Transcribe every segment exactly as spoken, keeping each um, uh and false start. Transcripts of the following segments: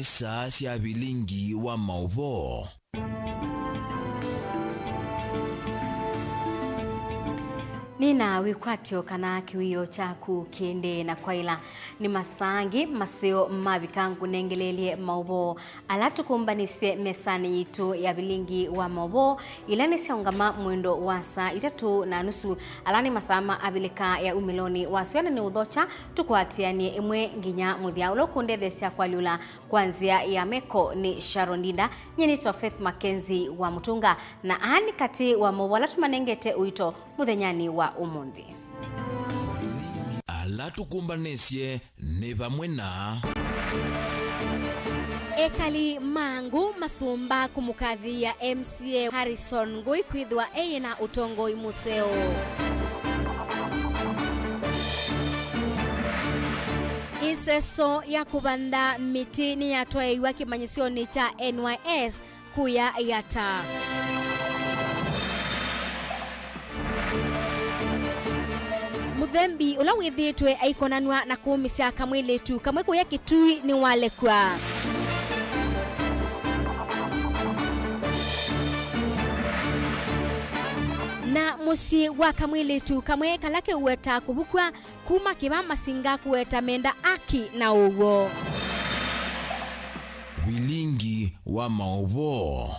Saa sya vilingi wa maũvoo. Nĩna wĩkwatyo kana kĩwĩo kyaku kĩendee na kwaĩla. Nĩ masaa angĩ maseo mavika ngũnengeleelye maũvoo ala tũkũmbanĩsye mesanĩ yitũ ya vilingi wa maũvoo, ila nĩsyaũngama mwendo wa saa itatũ na nusu, ala nĩ masaa ma Avilika ya umĩlonĩ wasyo, na nĩ ũthokya tũkwatĩanĩe ĩmwe nginya mũthya. Ũla ũkũndetheesya kwalyũla kwa nzĩa ya meko nĩ Sharon Ndinda. Nyie nĩtawa Faith Mackenzie wa Mũtũnga, na aa nĩ katĩ wa maũvoo ala tũmanengete ũito mũthenyanĩ wa ũmũnthĩ. Ala tũkũmbanĩsye nĩ vamwe na. Ekali ma Ngũũ Masũmba kũmũkathĩĩa M C A Harrison Ngũi kwĩthĩwa eyĩ na ũtongoi mũseo. Ĩseso ya kũvanda mĩtĩ nĩyatwaĩiw'a kĩmanyĩsyonĩ kya N Y S kũya Yatta. Mũthembi ũla wĩthĩĩtwe aikonanw'a na kũũmĩsya kamwĩlĩtu kamwe kũya Kitui nĩwalekw'a. Na mũsyĩ wa kamwĩlĩtu kamwe kala keũweta kũvukw'a kuma kĩva masinga kũweta menda aki na ũw'o. Vilingi wa maũvoo.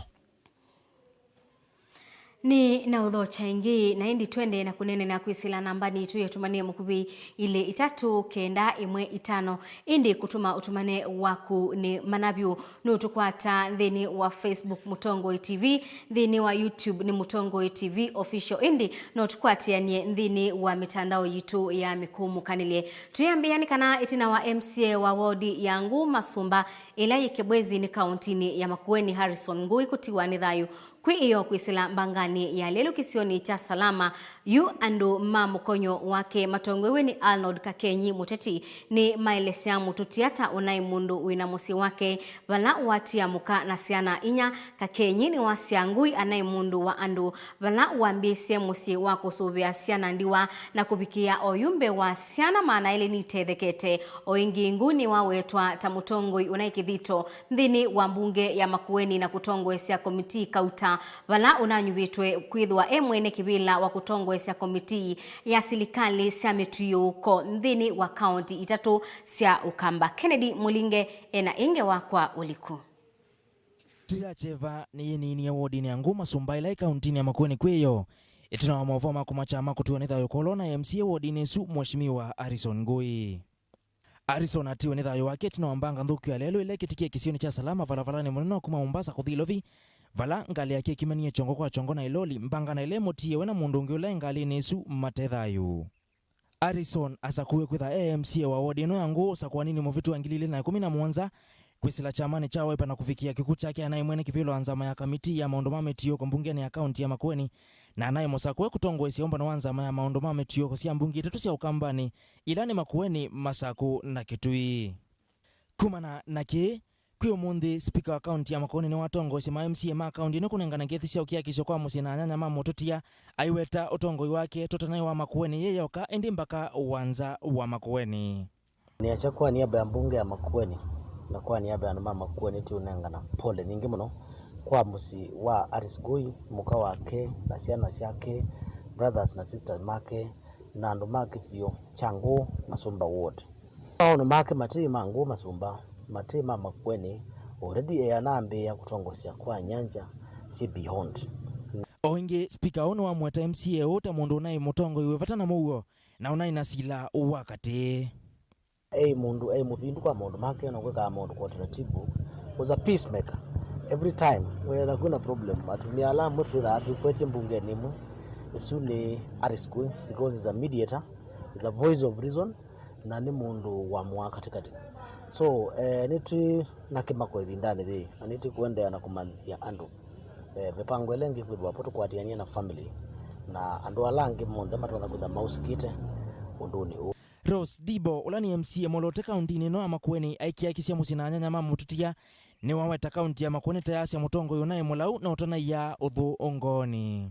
Nĩ na ũthokya ĩngĩ, na ĩndĩ twende na kũneenea na kwĩsĩla nambanĩ yitũ ya ũtũmani mũkuvĩ, ilĩ itatũ kenda ĩmwe itano. Ĩndĩ kũtũma ũtũmane waku nĩ mana vyũ. Nũtũkwata nthĩnĩ wa Facebook Mũtongoi T V, nthĩnĩ wa YouTube nĩ Mũtongoi T V Official, ĩndĩ no tũkwatĩanĩe nthĩnĩ wa mĩtandao yitũ ya mĩkũũmũkanĩlye. Twĩambĩĩa nĩ kana ĩtina wa M C A wa wodi ya Ngũũ Masũmba, ĩla yĩ Kibwezi nĩ kaũntinĩ ya Makueni, Harrison Ngũi kũtiwa nĩ thayũ kwĩ ĩyoo kwĩsĩla mbanganĩ ya lelũ kĩsionĩ kya Salama, yu andũ ma mũkonyo wake matongoew'e nĩ Arnold Kakenyi, mũteti, nĩmaelesya mũtũtia ta ũnaĩ mũndũ wĩ na mũsyĩ wake vala watia mũka na syana inya. Kakenyi nĩwasya Ngũi anaĩ mũndũ wa andũ vala wambĩĩsye mũsyĩ wa kũsũvĩa syana ndiwa na kũvikĩa oyu mbee wa syana maana elĩ nitethekete. O ĩngĩ, Ngũi nĩwawetwa ta mũtongoi ũnaĩ kĩthito nthĩnĩ wa mbunge ya Makueni na kũtongoesya komitii kauta, vala ũnanyuvĩtwe kwĩthĩwa e mwene kĩvĩla wa kũtongoesya komitii ya silikalĩ sya mĩtwiũũko nthĩnĩ wa kaũnti itatũ sya Ũkamba. Kennedy Mũlinge ena ĩngĩ wakwa ũliku. Tiga Cheva nĩyĩninie wodinĩ ya Ngũũ Masũmba ĩla ĩ kaũntinĩ ya Makueni kwĩ yo, ĩtina wa maũvoo ma kũmakya ma kũtiwa nĩ thayũ kolo na M C A wodinĩ ĩsu, Mheshimiwa Harrison Ngũi. Harrison atiwe nĩ thayũ wake ĩtina wa mbanga nthũku ya lelũ ĩla ĩkĩtikie kĩsionĩ kya Salama, valavalanĩ mũnene wa kuma Mombasa kũthi Ilovi, vala ngalĩ yake ĩkimanie kyongo kwa kyongo na ĩloli, mbanga na ĩla ĩmũtiie we na mũndũ ũngĩ ũla e ngalĩnĩ ĩsu mate thayũ. Harrison asakuiwe kwĩtha e M C A wa wodi ĩno ya Ngũũ ũsakuaninĩ mũvĩtu wa ngili ilĩ na ĩkũmi na mũonza, kwĩsĩla kyamanĩ kya Wiper na kũvikĩa kĩkw'ũ kyake anaĩ mwene kĩvĩla wa nzama ya kamitii ya maũndũ ma mĩtiũko mbungenĩ ya kaũnti ya Makueni, na anaĩ mũsakũe kũtongoesya ũmbano wa nzama ya maũndũ ma mĩtiũko sya mbunge itatũ sya Ũkambanĩ, ila nĩ Makueni, Masakũ na Kitui. Kumana na kĩĩ, kwĩ ũmũnthĩ, spika wa kaũnti ya Makueni nĩwatongoesye ma M C A ma kaũnti ĩno kũnengane ngethi sya ũkiakisyo kwa mũsyĩ na anyanya ma mũtũtia, aiweta ũtongoi wake tũtanaĩ wa Makueni yĩ yoka, ĩndĩ mbaka wa nza wa Makueni. Nĩasya kwa niaba ya mbunge ya Makueni na kwa niaba ya andũ ma Makueni, tũũnengana pole nyingĩ mũno kwa mũsyĩ wa Harris Ngũi, mũka wake na syana syake, brothers na sisters make, na andũ ma kĩsio kya Ngũũ Masũmba Ward. Maũndũ make matĩ ma Ngũũ Masũmba, matĩ ma Makueni, already e anambĩĩa kũtongosya kwa nyanja syĩ beyond. O ĩngĩ, spika ũũ nĩwamweta M C A ũũ ta mũndũ ũnaĩ mũtongoi wĩ vata na mũuo, na ũnaĩ na sila wa katĩ. Ei mũndũ, ei mũvindu kwa maũndũ make, na kwĩkaa maũndũ kwa utaratibu. Was a peacemaker. Every time whether kwĩna problem, atumĩa ala amwe twĩthaa twĩkwetye mbungenĩ ĩmwe, ĩsu nĩ Harris Ngũi, because he's a mediator, he's a voice of reason, na nĩ mũndũ wa mũaa katĩkatĩ. So, eh, nĩtwĩ na kĩmako ĩvindanĩ yĩĩ, na nĩtwĩkũendeea na kũmanyĩthya andũ, eh, mĩpango ĩla ĩngĩ kwĩthĩwa vo tũkwatĩanĩe na family na andũ ala angĩ monthe matonya kwĩthwa mausĩkĩte ũndũnĩ ũũ. Rose Ndibo, ũla nĩ M C A Molote kaũntinĩ ĩno ya Makueni, aikiakisya mũsyĩ na anyanya ma mũtũtia, nĩwaweta kaũnti ya Makueni ta yasya mũtongoi ũnaĩ mũlau na ũtanaia ũthũ ũngoonĩ.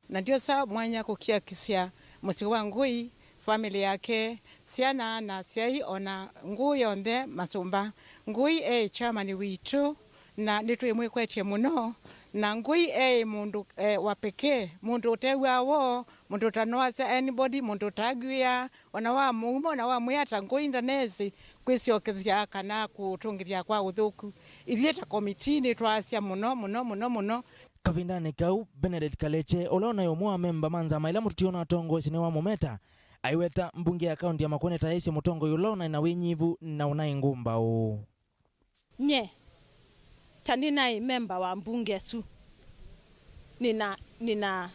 Na ndiosa mwanya kũkiakisya mũsyĩ wa Ngũi Famĩlĩ yake, syana na asyai, o na Ngũĩ yonthe, Masũmba. Ngũĩ e chairman witũ, na nĩtwĩmwĩkwetye mũno, na Ngũĩ e mũndũ, eh, wa pekee, mũndũ ũtew'aa woo, mũndũ ũtanoasya anybody, mũndũ ũtagwĩaa, o na wamũuma, o na wamwĩa ata, Ngũĩ ndanesi kwĩsyokethya kana kũtũngĩthya kwa ũthũku. Ithyĩ ta komitii nĩtwaasya mũno, mũno, mũno, mũno. Kavindanĩ kau, Benedict Kaleche, ũla ũnaĩ ũmwe wa amemba ma nzama ĩla mũtũti ũnatongoesye nĩwamũmeta, aiweta mbunge ya kaunti ya Makueni ta yaisye mũtongoi ũla ũnaĩ na wĩnyivu na ũnaĩ ngũmbaũ. Nye, ta nĩnaĩ memba wa mbunge ĩsu, nĩna, nĩna,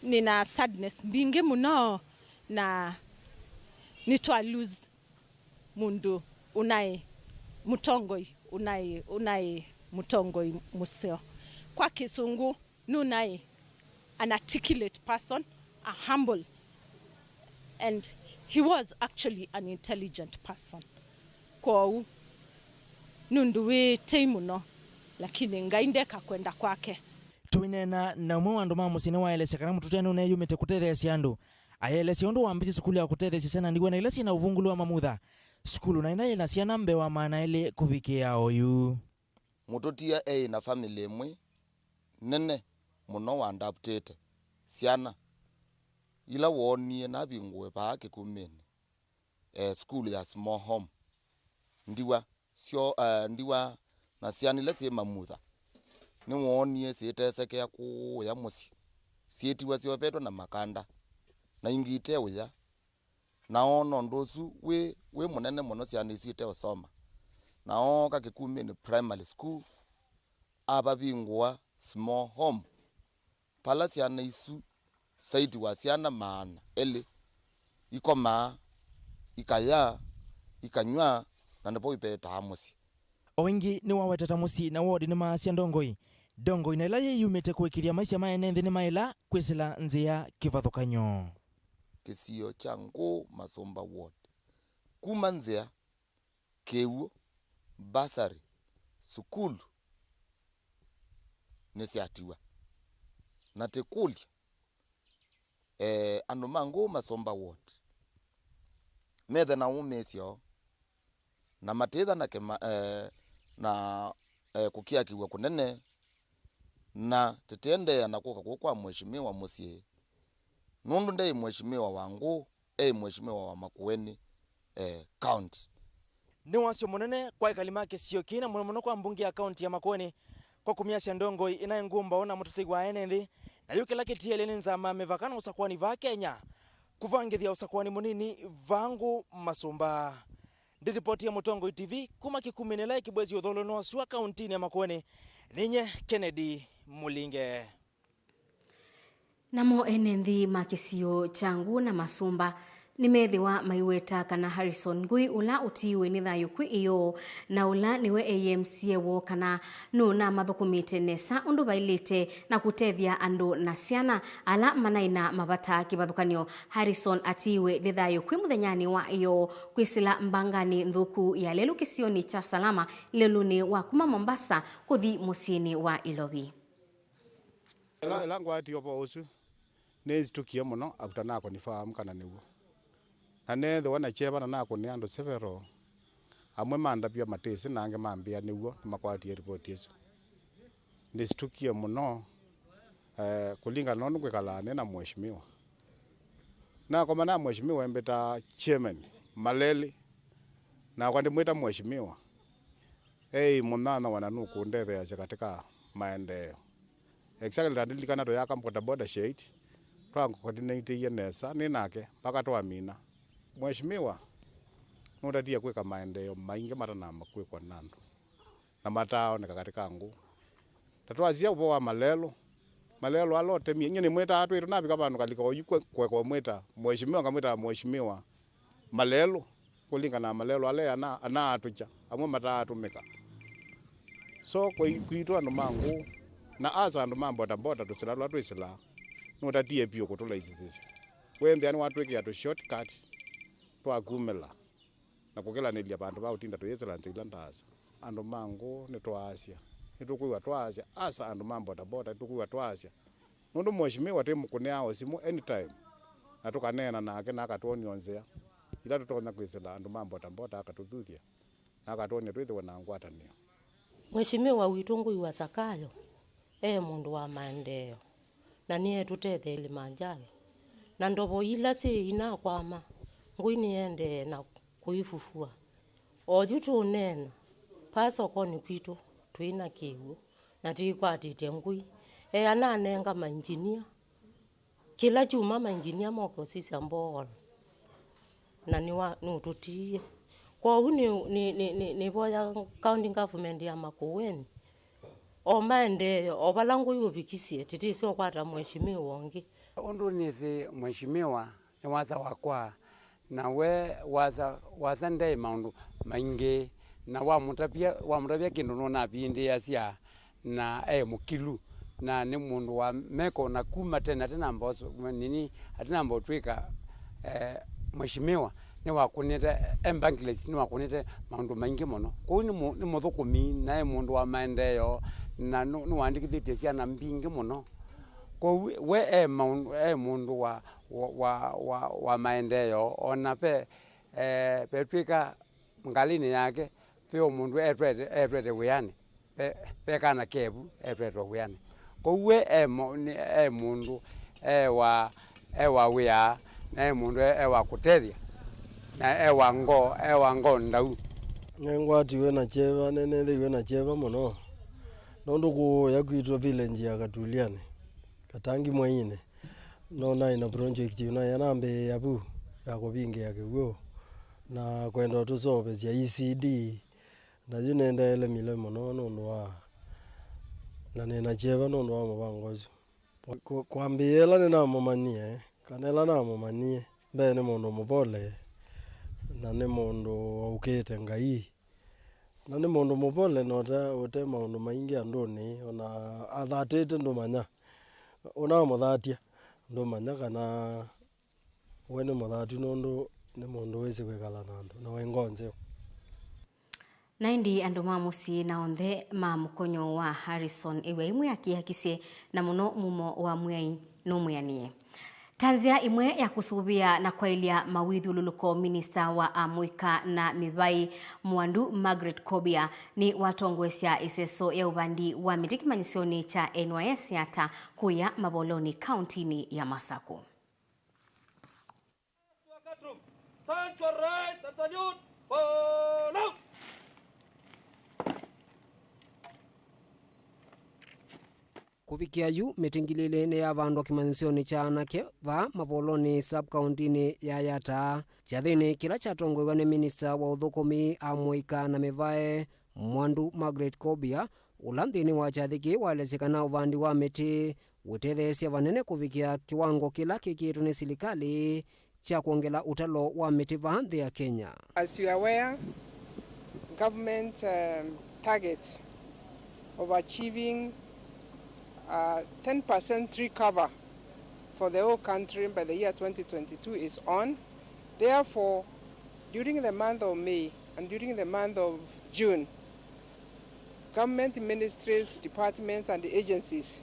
nĩna sadness mbingĩ mũno, na nĩtwa lose mũndũ ũnaĩ mũtongoi, ũnaĩ, ũnaĩ mũtongoi mũseo. Kwa Kĩsũngũ, nũnaĩ an articulate person, a humble, and he was actually an intelligent person. Kwoou, nũndũ wĩ tei mũno, lakini Ngai ndeka kwenda kwake. Tũineena na ũmwe wa andũ ma mũsyĩ nĩwaelesya kana mũtũtene ũneyumĩte kũtetheesya andũ. Ayelesya ũndũ wambĩsye sukulu ya kũtetheesya syana ndiwa na ila syĩ na ũvungũlu wa mamutha. Sukulu na ĩla yĩ na syana mbee wa maana elĩ kũvikĩa oyu. Mũtũtia eĩ na famĩlĩ ĩmwe nene mũno wa adoptĩte syana ila woonie navingũe vaa Kĩkumĩnĩ, eh, sukulu ya small home. Ndiwa syo, eh, ndiwa na syana ila syĩ mamutha nĩwoonie syĩtesekea kũũya mũsyĩ, syĩtiwa syovetwe na makanda, na ingĩ ite ũya. Na oona ũndũ ũsu wĩ, wĩ mũnene mũno syana isu iteũsoma. Na ooka Kĩkumĩnĩ Primary School, avavingũa small home, vala syana isu saiti wa syana maana elĩ ikomaa, ikayaa, ikanyw'a, na nĩvo ivetaa mũsyĩ. O ĩngĩ nĩwaweteta mũsyĩ na wodi nĩmaasya ndongoi. Ndongoi na ĩla yĩyumĩte kũĩkĩĩthya maisha ma ene nthĩ nĩmaĩla kwĩsĩla nzĩa kĩvathũkany'o. Kĩsio kya Ngũũ Masũmba Ward. Kuma nzĩa, kĩw'ũ, mbasarĩ, sukulu nĩsyatiwa. Na tĩkũlya, eh, andũ ma Ngũũ Masũmba Ward methe na ũmĩĩsyo na matĩtha na kĩma, eh, na, eh, kũkiakĩw'a kũnene, na tĩtiendeea na kũka kũu kwa mheshimiwa mũsyĩ, nũndũ ndeĩ mheshimiwa wa Ngũũ, eĩ mheshimiwa wa Makueni, eh, County. Nĩ wasyo mũnene kwa ekali ma kĩsio kĩĩ na mũno mũno kwa mbunge ya kaunti ya Makueni kwa kũmyasya ndongoi ĩnaĩ ngũmbaũ na mũtetei wa ene nthĩ, na yu kĩla kĩtielye nĩ nzama ya mĩvaka na ũsakũani vaa Kenya kũvangĩthya ũsakũani mũnini vaa Ngũũ Masũmba. Ndĩlipoti ya Mũtongoi T V kuma Kĩkumĩnĩ ĩla ĩkĩbwesya ũtholonĩ wa sua kauntinĩ ya Makueni, ninye Kennedy Mũlinge. Namo ene nthĩ ma kĩsio kya Ngũũ na Masũmba nĩmethĩwa maiweta kana Harrison Ngũĩ, ũla ũtiiwe nĩ thayũ kwĩ ĩyoo, na ũla nĩwe eĩ M C A woo, kana nũnamathũkũmĩte nesa ũndũ vaĩlĩte na kũtethya andũ na syana ala manaĩ na mavata kĩvathũkany'o. Harrison atiiwe nĩ thayũ kwĩ mũthenyanĩ wa ĩyoo kwĩsĩla mbanganĩ nthũku ya lelũ kĩsionĩ kya Salama lelũnĩ wa kuma Mombasa kũthi mũsyĩnĩ wa Ilovi. Ĩla, ĩla ngwatie ũvoo ũsu, nĩsitukie mũno after nakũnifirm kana nĩw'o. Na neethĩwa na kyeva na nakũnĩa andũ several, amwe mandavya matĩsĩ na angĩ mambĩa nĩw'o nĩmakwatie ripoti ĩsu. Nĩsitukie mũno, eh, kũlingana na ũndũ ngwĩkalaa nĩ na mheshimiwa. Nakomana na mheshimiwa embĩtaa chairman Maleli, nakwa ndĩmwĩta mheshimiwa. Eĩ mũnyanyawa na nũkũndetheeasya katika maendeeo. Exactly, ta ndilikana tũyaka bodaboda shed, twakoordinatĩie nesa nĩ nake mpaka twamina. Mheshimiwa nũtatie kwĩka maendeeo maingĩ matanamba kwĩkwa nĩ andũ na mataaoneka katika Ngũũ. Ta twasisya ũvoo wa malelũ, malelũ ala ũtemie, nyie nĩmwĩtaa twĩtũ, navika vandũ ngalika oyu kwe-, kweka ũmwĩta mheshimiwa, ngamwĩtaa mheshimiwa malelũ, kũlingana na malelũ ala ana-, anaatũkya, amwe mataatũmĩka. So, kwĩ-, kwitũ andũ ma Ngũũ, na asa andũ ma bodaboda tũsĩla tũla twĩsĩlaa, nũtatie vyũ kũtũlaisisĩsya. Wĩthĩa nĩwatwĩkĩa tũ shortcut twa kumĩla na kũkĩlanĩlya vandũ va ũtinda tũyĩsĩla nzĩa ila ndaasa. Andũ ma Ngũũ nĩtwaasya, nĩtũkwĩw'a twaasya, asa andũ ma bodaboda nĩtũkwĩw'a twaasya, nũndũ mheshimiwa twĩmũkũnĩaa o simũ anytime. Na tũkaneena nake, na akatwony'a nzĩa ila tũtonya kwĩsĩla andũ ma mbota mbota, akatũthuthya, na akatwony'a twĩthĩwe na ngwatanĩo. Mheshimiwa witũ Ngũi wa Zakayo e mũndũ wa maendeeo, na nĩetũtetheelye manjalo, na ndovo ila syĩ inakwama, Ngũi nĩendee na kũifufua. Oyu tũũneena, vaa sokonĩ kwitũ twĩ na kĩw'ũ, na tĩkwatĩtye Ngũi. E ananenga mainjinia. Kĩla kyumwa mainjinia moka ũsisya mboola, na nĩwa-, nũtũtiie. Kwoou nĩ, nĩ, nĩ, nĩ, nĩvoya county government ya Makueni, o maendeeo, o vala Ngũi ũvikisye, tĩtĩsĩ ũkwata mheshimiwa ũngĩ. Ũndũ nĩsĩ mheshimiwa nĩ wasa wakwa, na we wasa, wasa nde maũndũ maingĩ, na wamũtavya, wamũtavya kĩndũ nũnavindĩĩasya, na e mũkilu, na nĩ mũndũ wa meko, na kuma tene atenamba ũsu-, nini, atenamba ũtwĩka, eh, mheshimiwa, nĩwakũnĩte, e Barclays, nĩwakũnĩte maũndũ maingĩ mũno. Kwoou nĩ mũ-, nĩ mũthũkũmi, na e mũndũ wa maendeeo, na nũ-, nĩwandĩkĩthĩtye syana mbingĩ mũno. Kwoou we e maũndũ, e mũndũ wa, wa, wa, wa, wa maendeeo, ona ve, eh, vetw'ĩka ngalĩnĩ yake, ve o mũndũ etwete, etwete wĩanĩ, ve, ve kana kevu etwetwe wĩanĩ. Kwoou we e mo-, nĩ, e mũndũ e wa, e wa wĩa, na e mũndũ e, e wa kũtethya, na e wa ngoo, e wa ngoo ndau. Nĩngwatiwe na kyeva, nĩnĩthĩiwe na kyeva mũno, nũndũ kũũya kwitũ village ya Katuliani, Katangi Mwainĩ, no naĩ na project yu naĩ nambĩĩa vu ya kũvingĩa kĩw'ũ na kwenda ũtũseũvĩsya E C D, na yu nĩndelemile mũno nũndũ wa, na nĩ na kyeva nũndũ wa mũvango ũsu. Kũ-, kwambĩĩa ĩla nĩnamũmanyie, kana ĩla namũmanyie, mbee nĩ mũndũ mũvole, na nĩ mũndũ waũkĩĩte Ngai, na nĩ mũndũ mũvole, na ũte, ũte maũndũ maingĩ andũnĩ, ona athatĩte ndũmanya. Ũnamũthatya, ndũmanya kana we nĩ mũthatu, nũndũ nĩ mũndũ wĩsĩ kwĩkala na andũ, na wĩ ngoo nzeo. Na ĩndĩ andũ ma mũsyĩ na onthe ma mũkonyo wa Harrison ĩw'ai mwĩaki akisye, na mũno mumo wa Mwĩai nũmwĩanĩe. Ta nzĩa ĩmwe ya kũsũvĩa na kwaĩlya mawĩthyũlũlũko, minista wa amũika na mĩvaĩ Mwandu Margaret Kobia nĩwatongoesya ĩseso ya ũvandi wa mĩtĩ kĩmanyĩsyonĩ kya N Y S Yatta kũya Mavolonĩ kauntinĩ ya Masaku. Turn to your right and salute. Follow. Kũvikĩa yu, mĩtĩ ngili ilĩ nĩyavandwa kĩmanyĩsyonĩ kya anake vaa Mavolonĩ sub-kauntinĩ ya Yatta. Kyathĩnĩ kĩla kyatongoew'a nĩ minista wa ũthũkũmi, amũika na mĩvaĩ, Mwandu Margaret Kobia, ũla nthĩnĩ wa kyathĩ kĩĩ waelesye kana ũvandi wa mĩtĩ ũtetheesya vanene kũvikĩa kĩwango kĩla kĩkĩĩtwe nĩ silikalĩ kya kwongela ũtalo wa mĩtĩ vaa nthĩ ya Kenya. As you are aware, government, um, target of achieving, uh, ten percent tree cover for the whole country by the year twenty twenty-two is on. Therefore, during the month of May and during the month of June, government ministries, departments, and agencies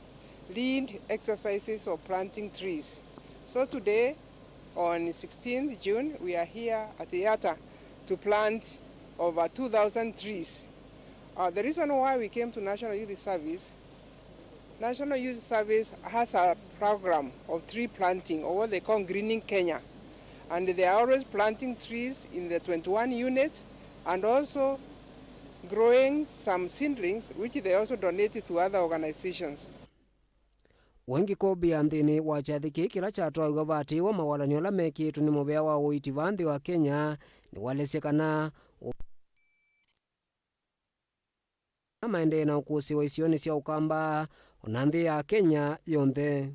lead exercises of planting trees. So today, on sixteenth June, we are here at Yatta to plant over two thousand trees. Uh, the reason why we came to National Youth Service, National Youth Service has a program of tree planting, or what they call Greening Kenya. And they are always planting trees in the twenty-one units and also growing some seedlings, which they also donated to other organizations. Wengi Kobia nthĩnĩ wa kyathĩ kĩĩ kĩla kyatwaĩwe vaatĩĩwe mawalany'o ala mekĩĩtwe nĩ mũvĩa wa ũiiti vaa nthĩ wa Kenya, nĩwalesye kana maendee na ũkũsĩĩwa isionĩ sya Ũkamba, o na nthĩ ya Kenya yonthe.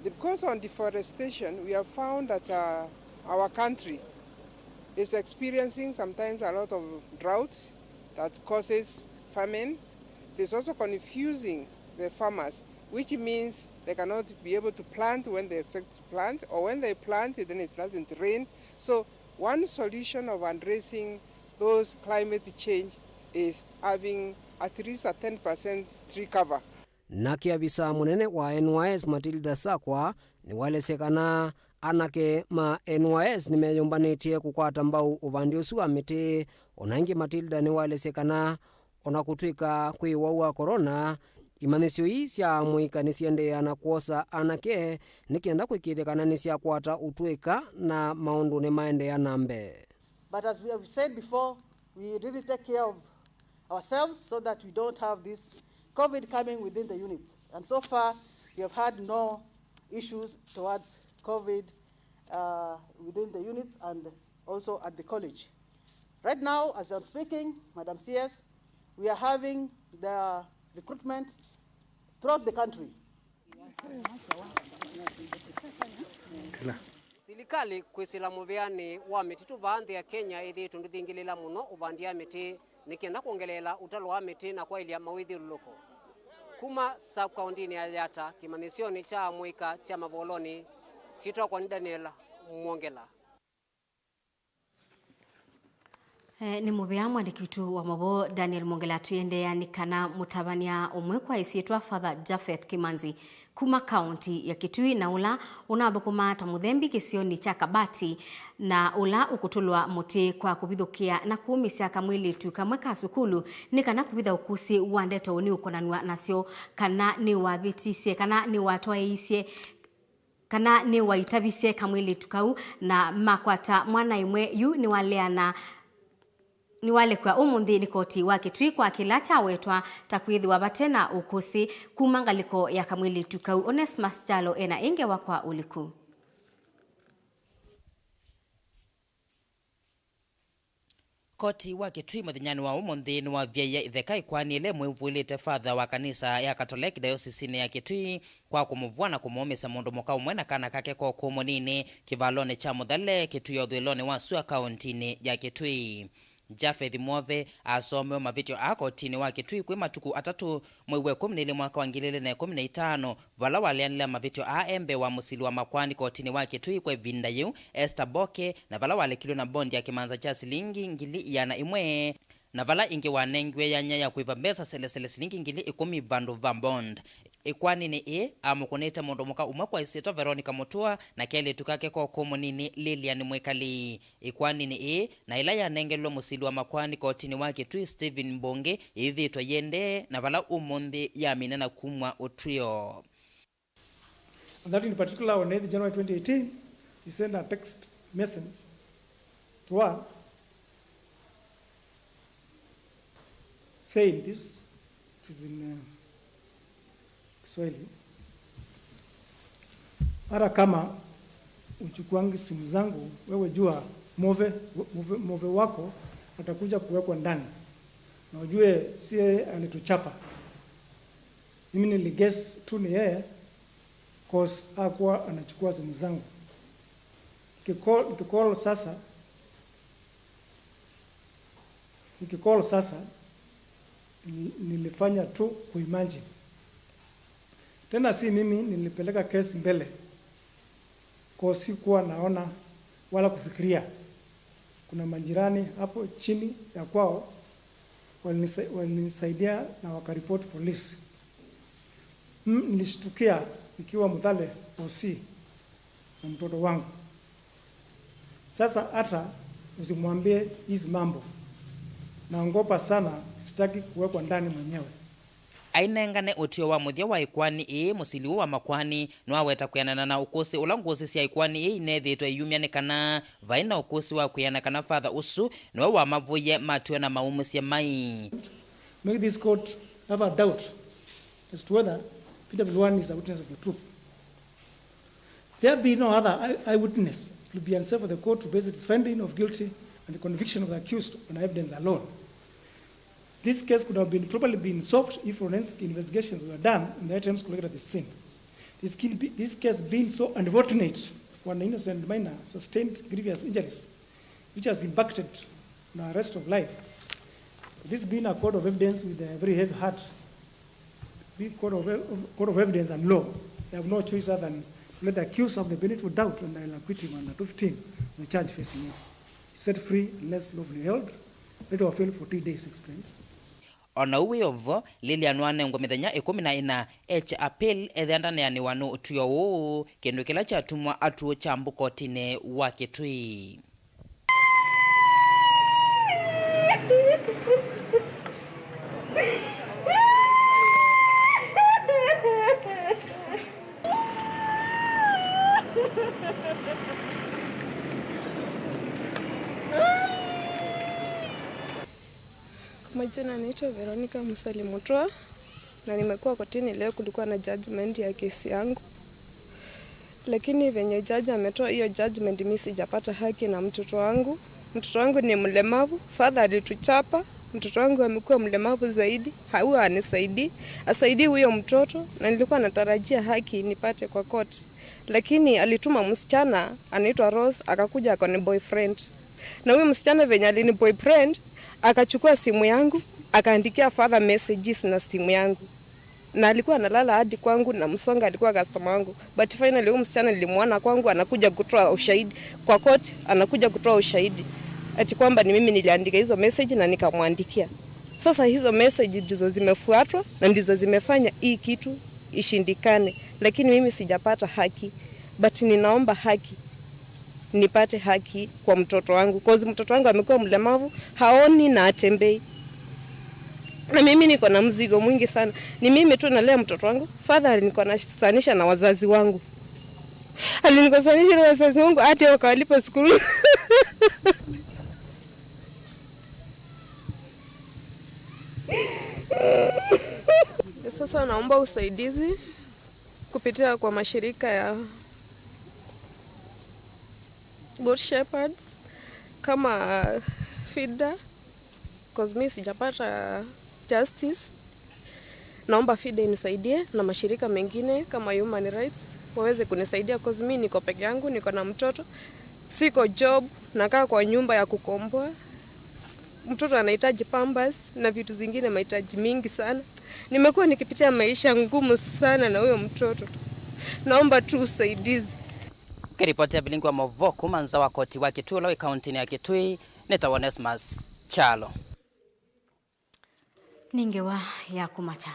Because on deforestation, we have found that, uh, our country is experiencing sometimes a lot of drought that causes famine. It is also confusing the farmers, which means they cannot be able to plant when they expect to plant, or when they plant, then it doesn't rain. So one solution of addressing those climate change is having at least a ten percent tree cover. Nake avisa mũnene wa N Y S Matilda Sakwa Nĩwaelesye kana anake ma N Y S nĩmeyũmbanĩtye kũkwata mbau ũvandi ũsu wa mĩtĩ. O na ĩngĩ, Matilda nĩwaelesye kana o na kũtw'ĩka kwĩ ũwau wa corona, imanyĩsyo ii sya mũika nĩsiendeea na kwosa anake nĩ kenda kũĩkĩĩthya kana nĩsyakwata ũtw'ĩka na maũndũ nĩmaendeea na mbee. But as we have said before, we really take care of ourselves so that we don't have this COVID coming within the units. And so far, we have had no issues towards COVID, uh, within the units and also at the college. Right now, as I'm speaking, Madam C S, we are having the recruitment throughout the country. Silikalĩ kwĩsĩla mũvĩanĩ wa mĩtitũ vaa nthĩ ya Kenya ĩthĩĩtwe ndĩthingĩlĩla mũno ũvandia mĩtĩ nĩ kenda kwongeleela ũtalo wa mĩtĩ na kwaĩlya mawĩthyũlũlũko. Kuma sub-kaũntĩnĩ ya Yatta, kĩmanyĩsyonĩ kya mũika kya Mavolonĩ, syĩtwa yakwa nĩ Daniel Mwongela. Eh, nĩ mũvea mwandĩki witũ wa maũvoo Daniel Mwongela. Tũiendeea nĩ kana mũtavany'a ũmwe kwa ĩsyĩtwa Father Japheth Kimanzi kuma kaũnti ya Kitui, na ũla ũnathũkũmaa ta mũthembi kĩsionĩ kya Kabati, na ũla ũkũtũlwa mũtĩ kwa kũvithũkĩa na kũũmĩsya kamwĩlĩtu kamwe ka sukulu nĩ kana kũvitha ũkũsĩ wa ndeto nĩũkonanw'a nasyo, kana nĩwavĩtisye, kana nĩwatwaĩisye kana nĩwaitavisye kamwĩlĩtu kau, na makwata mwana ĩmwe yu nĩwaleana, nĩwalekw'a ũmũnthĩ nĩ koti wa Kitui kwa kĩla kyawetwa ta kwĩthĩwa vate na ũkũsĩ kuma ngalĩko ya kamwĩlĩtu kau. Onesmus Kyalo ena ĩ ngewa kwa ũliku. Koti wa Kitui mũthenyanĩ wa ũmũnthĩ nĩwavyaie itheka ĩkoani ĩla ĩmwĩvũĩlĩte father wa kanisa ya Katoleki dayosisinĩ ya Kitui kwa kũmũvũa na kũmũũmĩsya mũndũ mũka ũmwe na kana kake ka ũkũũ mũnini kĩvalonĩ kya Mũthale, Kitui ya ũthũĩlonĩ wa sua, kaũntinĩ ya Kitui. Japheth Mwove asomewe mavĩtyo aa kotinĩ wa Kitui kwĩ matukũ atatũ, mwei wa ĩkũmi na ilĩ, mwaka wa ngili ili na ĩkũmi na itano, vala waleanĩlea mavĩtyo aa e mbee wa mũsili wa makoani kotinĩ wa Kitui kwa ĩvinda yĩu, Esther Boke, na vala walekilw'e na bondi ya kĩmanza kya silingi ngili iana ĩmwe, na vala ĩngĩ wanengiwe yanya ya kũĩva mbesa selesele silingi ngili ĩkũmi vandũ va bond. Ĩkoaninĩ ĩĩ, amũkũnĩte mũndũ mũka ũmwe kwa ĩsyĩtwa Veronica Mutua na kelĩtu kake ka ũkũũ mũnini Lilian Mwikali. Ĩkoaninĩ ĩĩ, na ĩla yanengelwe mũsili wa makoani kotinĩ wa Kitui Stephen Mbungi, ĩĩthĩĩtwe ĩendee, na vala ũmũnthĩ yamina na kumw'a ũtw'ĩo. And that in particular, on eighth January twenty eighteen, he sent a text message to her saying this, it is in, uh, Kiswahili. Hata kama uchukuangi simu zangu, wewe jua Mwove, Mwove, Mwove wako atakuja kuwekwa ndani. Na ujue si yeye alituchapa. Mimi niliguess tu ni yeye, 'cause hakuwa anachukua simu zangu. Nikicall, nikicall sasa, nikicall sasa, nil-, nilifanya tu kuimagine. Tena si mimi nilipeleka kesi mbele, 'cause sikuwa naona wala kufikiria. Kuna majirani hapo chini ya kwao walinisa-, walinisaidia na wakaripoti polisi. Mm, nilishtukia nikiwa Muthale O C na mtoto wangu. Sasa hata usimwambie hizi mambo. Naogopa sana, sitaki kuwekwa ndani mwenyewe. Ainengane ũtw'ĩo wa mũthya wa ĩkoani ĩĩ, mũsili ũũ wa makoani nĩwaweta kwĩanana na ũkũsĩ ũla ngũsĩ sya ĩkoani ĩĩ ineethĩĩtwe iyumya nĩ kana vaĩ na ũkũsĩ wa kwĩana kana father ũsu nĩwe wamavũie matw'ĩwa na maumĩsye mai. Make this court have a doubt as to whether P W one is a witness of the truth. There be no other eye-, eyewitness, it will be unsafe for the court to base its finding of guilty and the conviction of the accused on evidence alone. This case could have been properly been solved if forensic investigations were done and the items collected at the scene. This, can be, this case being so unfortunate for an innocent minor sustained grievous injuries, which has impacted on our rest of life. This being a court of evidence with a very heavy heart, we court of, of, court of evidence and law, they have no choice other than to let the accused have the benefit of doubt and I'll acquit him under two fifteen on the charge facing him. He's set free unless lawfully held. Let our fail for two days explained. O na ũu wĩ o vo, Lilian wanengwa mĩthenya ĩkũmi na ĩna ekye appeal ethĩa ndaneanĩwa nĩ ũtw'ĩo ũũ, kĩndũ kĩla kyatumwa atuũkya mbu kotinĩ wa Kitui. Kwa majina naitwa Veronica Musalia Mutua, na nimekuwa kotini leo, kulikuwa na judgment ya kesi yangu. Lakini venye judge ametoa hiyo judgment, mi sijapata haki na mtoto wangu. Mtoto wangu ni mlemavu, father alituchapa. Mtoto wangu amekuwa mlemavu zaidi, huwa anisaidii, asaidii huyo mtoto, na nilikuwa natarajia haki nipate kwa court. Lakini alituma msichana anaitwa Rose, akakuja akani boyfriend. Na huyo msichana venye alini boyfriend, akachukua simu yangu, akaandikia father messages na simu yangu. Na alikuwa analala hadi kwangu, na Msonga alikuwa customer wangu. But finally, huyu msichana nilimwona kwangu, anakuja kutoa ushahidi kwa court, anakuja kutoa ushahidi ati kwamba ni mimi niliandika hizo message na nikamwandikia. Sasa hizo message ndizo zimefuatwa na ndizo zimefanya hii kitu ishindikane, lakini mimi sijapata haki, but ninaomba haki, nipate haki kwa mtoto wangu, cause mtoto wangu amekuwa mlemavu, haoni na atembei. Na mimi niko na mzigo mwingi sana. Ni mimi tu nalea mtoto wangu. Father alinikosanisha na wazazi wangu. Alinikosanisha na wazazi wangu hadi wakawalipa school. Sasa naomba usaidizi kupitia kwa mashirika ya Good Shepherds kama FIDA, cause mi sijapata justice. Naomba FIDA inisaidie na mashirika mengine kama human rights waweze kunisaidia, cause mi niko peke yangu, niko na mtoto, siko job, nakaa kwa nyumba ya kukomboa. Mtoto anahitaji pampers na vitu zingine, mahitaji mingi sana. Nimekuwa nikipitia maisha ngumu sana na huyo mtoto. Naomba tu usaidizi. Kĩripoti ya Vilingi wa Mauvoo kuma nza wa koti wa Kitui ũla wĩ kauntinĩ ya Kitui, nĩtawa Onesmus Kyalo. Nĩ ngewa ya kũmakya.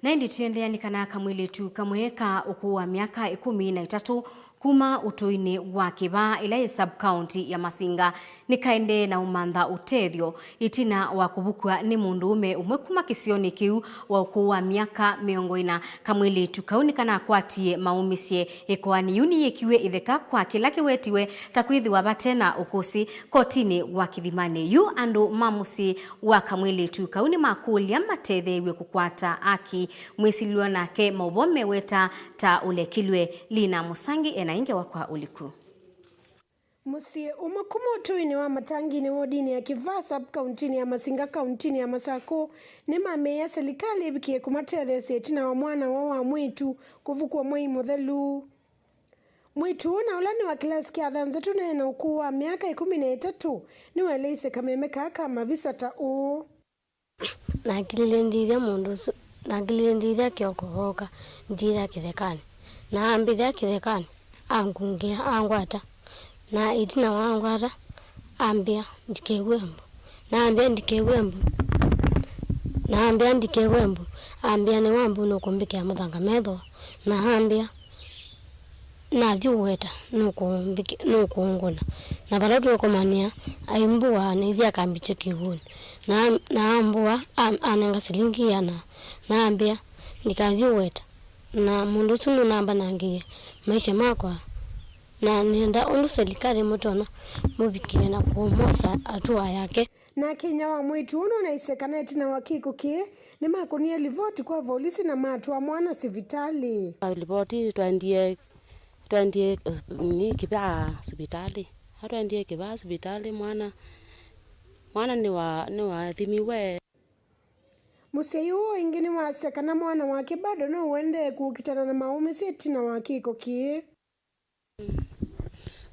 Na ĩndĩ tũendeea nĩ kana kamwĩlĩtu kamwe ka ũkũũ wa myaka ĩkũmi na ĩtatũ kuma ũtũinĩ wa Kĩvaa, ĩla yĩ sub-county ya Masinga, nĩkaendee na ũmantha ũtethyo ĩtina wa kũvukw'a nĩ mũndũũme ũmwe kuma kĩsionĩ kĩu wa ũkũũ wa myaka mĩongo ĩna. Kamwĩlĩtu kau nĩkanakwatie maũmĩsye. Ĩkoani yĩu nĩyĩkiw'e ĩtheka kwa kĩla kĩwetiwe ta kwĩthĩwa vate na ũkũsĩ kotinĩ wa Kĩthimanĩ. Yu andũ ma mũsyĩ wa kamwĩlĩtu kau nĩmakũlya matetheew'e kũkwata aki. Mwĩsilĩlwa nake maũvoo meweta ta ũlekilw'e. Lina Mũsangi e na ĩ ngewa kwa ũliku. Mũsyĩ ũmwe kuma ũtũinĩ wa Matanginĩ wodinĩ ya Kĩvaa sub-kauntinĩ ya Masinga kauntinĩ ya Masakũ nĩmamĩĩa silikalĩ ĩvikĩe kũmatetheesya ĩtina wa mwana woo wa mwĩĩtu kũvukw'a mwei mũthelu. Mwĩĩtu ũũ na ũla nĩ wa kĩlasi kya thanthatũ na ena ũkũũ wa myaka ĩkũmi na ĩtatũ nĩwaeleisye kameme kaa ka mavisa ta ũũ. Nakilile ndyĩthya mũndũ ũsu, nakilile ndyĩthya kĩoko vooka, ndyĩthya kĩthekanĩ. Na ambĩthya kĩthekanĩ, angungĩa, angwata. Na ĩtina wa angwata, ambĩa, "Ndikew'e mbu." Na ambĩa, "Ndikew'e mbu." Na ambĩa, "Ndikew'e mbu." Ambĩa, "Nĩ wa mbu nũkũmbĩkĩa mathanga methoo." Na ambĩa, "Nathi ũweta, nũkũmbĩkĩ-, nũkũngũna." Na vala twĩkomanĩa, aimbũa na ithi akambikya kĩw'ũnĩ. Na, na ambũa, a-, anenga silingi ĩana. Na ambĩa, "Ndikathi ũweta." Na mũndũ ũsu nũnambanangĩie maisha makwa. Na nĩenda ũndũ silikalĩ mũtonya mũvikĩe na kũmwosa hatua yake. Nake inyia wa mwĩĩtu ũũ nũnaisye kana ĩtina wa kĩko kĩĩ, nĩmakũnie livoti kwa volisi na matwaa mwana sivitalĩ. Livoti twaendie, twaendie, eh, nĩ Kĩvaa sivitalĩ. A twaendie Kĩvaa sivitalĩ, mwana, mwana nĩwa-, nĩwathimiwe. Mũsyai ũũ ĩngĩ nĩwasya kana mwana wake bado no ũendee kũkitana na maũmĩsye ĩtina wa kĩko kĩĩ.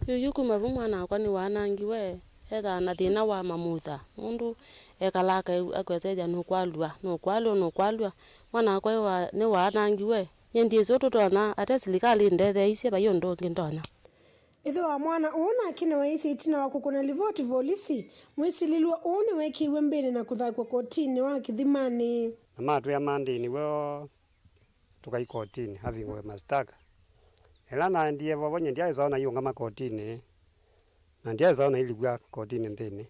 Yu, yu kuma vu mwana wakwa nĩwanangiwe, ethaa na thĩna wa mamutha. Mũndũ ekalaa akeu-, akwĩsethya nũkwalw'a, nũkwalw'a, nũkwalw'a. Mwana wakwa nĩwa-, nĩwanangiwe. Nyie ndyĩsĩ ũndũ tũtonya, ate silikalĩ ĩndetheeisye, vai ũndũ ũngĩ ndonya. Ĩthe wa mwana ũũ nake nĩwaisye ĩtina wa kũkũna livoti volisi, mwĩsilĩlw'a ũũ nĩweekĩiwe mbĩnĩ na kũthakw'a kotinĩ wa Kĩthimanĩ. Na matwĩa mandĩnĩ woo tũkai kotinĩ, avingũe masitaka. Ĩla naendie vovo, nyie ndyaĩsa ona iũngama kotinĩ, na ndyaĩsa ona ilikw'a kotinĩ nthĩnĩ.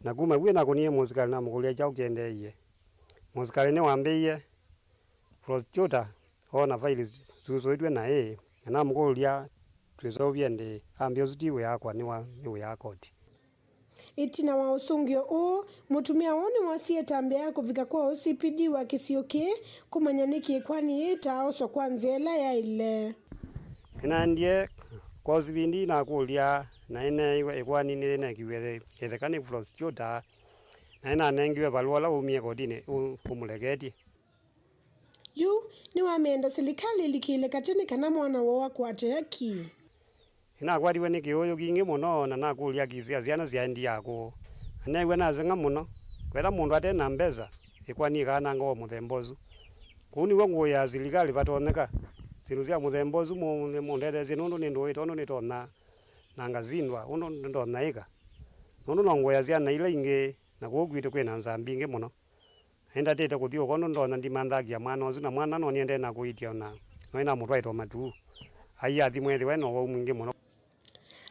Na kuma vu nakũnie mũsikalĩ namũkũlya kyaũ kĩendeeie. Mũsikalĩ nĩwambĩie, prosecutor oona faili syusũĩtw'e naĩ, na namũkũlya twĩseũvye ndĩĩ, ambĩa ũsu ti wĩa wakwa, nĩ wa, nĩ wĩa wa koti. Ĩtina wa ũsũngĩo ũũ, mũtumĩa ũũ nĩwosie ĩtambya ya kũvika kwa O C P D wa kĩsio kĩĩ kũmanya nĩkĩ ĩkoani yĩĩ ĩtaaoswa kwa nzĩa ĩla yaĩle. Nĩnaendie kwa O C P D nakũlya, na nĩneeiwe ĩkoani nĩneekiw'e ĩtheka nĩ prosecutor, na nĩnanengiwe valũa ũla waumie kotinĩ ũ-, ũmũleketye. Yu nĩwamĩenda silikalĩ ĩlikĩle katĩ nĩ kana mwana woo akwate haki. Nĩnakwatiwe nĩ kĩũũyũ kingĩ mũno, na nakũlya akisya syana syaendie akũũ. Na neew'a naseng'a mũno. Kwetha mũndũ ate na mbesa, ĩkoani ĩkaanangawa mũthemba ũsu. Kũu nĩw'o ngũũya silikalĩ vatonyeka. Syĩndũ sya mũthemba ũsu mũ-, mũndetheesye, nũndũ nĩndũĩte ũndũ nĩtonya na ngasindwa, ũndũ nĩtonya ĩka. Nũndũ no ngũũya syana ila ingĩ, na kũu kwitũ kwĩ na nzaa mbingĩ mũno. Na nĩndatĩte kũthi ũko nũndũ ndonya ndimanthakia mwana ũsu, na mwana no nĩendee na kũitia, ona no nĩnamũtwaĩte o matuu. Ai athimwa ĩthĩwa ena ũwau mwingĩ mũno.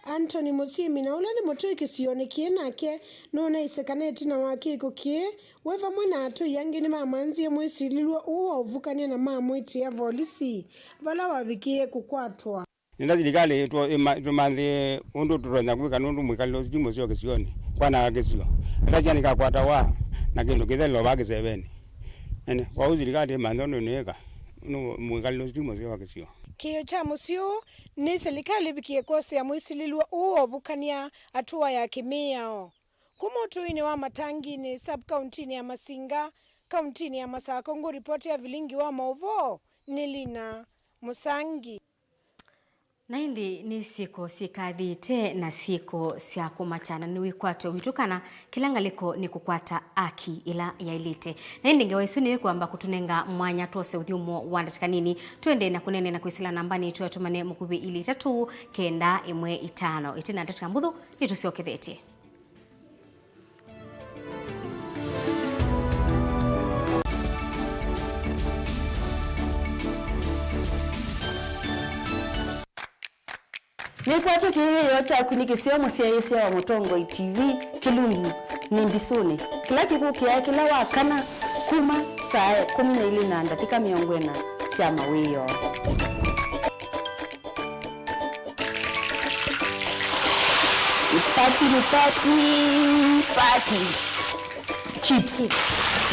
Anthony Mũsyĩmi, na ũla nĩ mũtũi kĩsionĩ kĩĩ, nake nũnaisye kana ĩtina wa kĩko kĩĩ, we vamwe na atũi angĩ nĩmamanthie mwĩsilĩlw'a ũũ wa ũvukany'a na mamwĩtĩa volisi, vala wavikĩie kũkwatwa. Nenda silikalĩ ĩtũ-, ĩma-, ĩtũmanthĩe ũndũ tũtonya kwĩka, nũndũ mwĩkalĩle ũsu ti mũseo kĩsionĩ, kwanaga kĩsio. Nenda syana ikakwatawa na kĩndũ kĩthelelo vaa kĩsevenĩ. Ene, kwoou silikalĩ ĩmanthe ũndũ nĩĩka, nũndũ mwĩkalĩle ũsu ti mũseo wa kĩsio. Kĩĩo kya mũsyĩ ũũ nĩ silikalĩ ĩvikĩe kwosea mwĩsilĩlw'a ũũ wa ũvukany'a atũa ya kĩmĩao. Kuma ũtũinĩ wa Matanginĩ, sub-kauntinĩ ya Masinga, kauntinĩ ya Masakũ, ngũripoti ya vilingi wa maũvoo nĩ Lina Mũsangi. Na ĩndĩ nĩ syĩko syĩkathĩte na syĩko sya kũmakya, na nĩ wĩkwatyo witũ kana kĩla ngalĩko nĩ kũkwata aki ĩla yaĩlĩte. Na ĩndĩ ngewa ĩsu nĩyo ĩkwamba kũtũnenga mwanya twose ũthyũmũo wa ndatĩka nini, twende na kũneenea na kwĩsĩla nambanĩ yitũ ya tũmane mũkuvĩ ilĩ itatũ kenda ĩmwe itano. Ĩtina ndatĩka mbũthũ nĩtũsyokethetye. Nĩkwatya kĩĩo kyaku nĩ kĩseo mũsyaĩĩsya wa Mũtongoi T V, Kĩlungu nĩ Mbisũnĩ, kĩla kĩkũkĩaa kĩla wa kana kuma saa ĩkũmi na ilĩ na ndatĩka mĩongo ĩna sya mawĩoo. Party ni party, party. Chips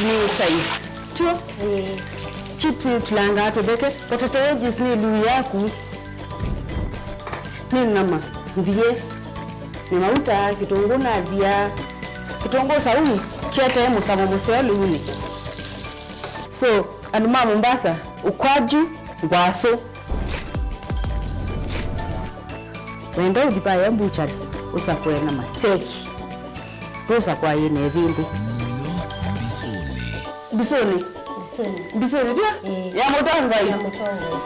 ni size. Tio? Eh. Chips ni tulanga tũtheke. Potato wedges ni luu yaku. Ni nyama. Mvie. Ni mauta, kitunguu na thia. Kitunguu saumu. Kiete musamo museo luuni. So, andũ ma Mombasa, ukwaju, ngwasũ. Wenda ũthi vayo mbuchari, ũsakũe na masteki. Ndũsakũa yĩ na ĩvĩndĩ. Mũyo mbisũnĩ. Mbisũnĩ? Mbisũnĩ. Mbisũnĩ, tio? Ĩĩ. Ya Mũtongoi? Ya Mũtongoi.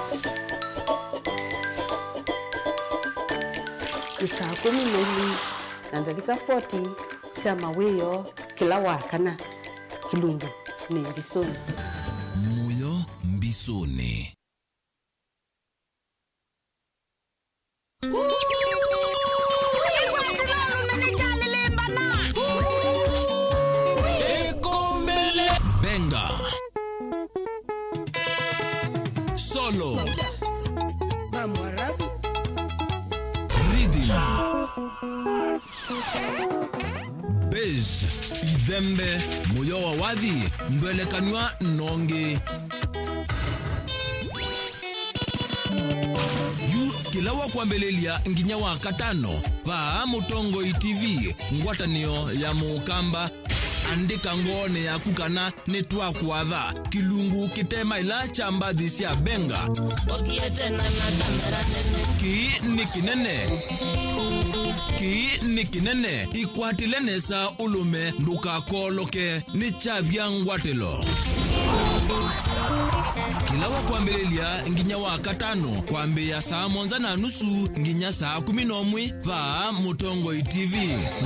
Nĩ saa kũmi na ilĩ na ndatĩka forty sya mawĩoo kĩla wa kana. Kĩlungu nĩ mbisũnĩ. Mũyo mbisũnĩ. Benga. Solo. Rhythm. Base, ithembe, mũyo wa wathi, ndwelekanw'a nongi. Yu kĩla wa kwambĩlĩlya nginya wa katano, vaa Mũtongoi T V, ngwatanĩo ya Mũkamba. Andĩka ngoonĩ yaku kana nĩtwakwatha. Kĩlungu kĩte maila kya mbathi sya Benga. Ũthiĩte na na kamera nene. Kĩĩ nĩ kĩnene. Kĩĩ nĩ kĩnene. Ĩkwatĩle nesa ũlũme, ndũkakooloke. Nĩ kyavya ngwatĩlo. Ĩla wa kwambĩlĩlya nginya wa katano, kwambĩĩa saa mũonza na nusu nginya saa kũmi na ũmwe, vaa Mũtongoi T V,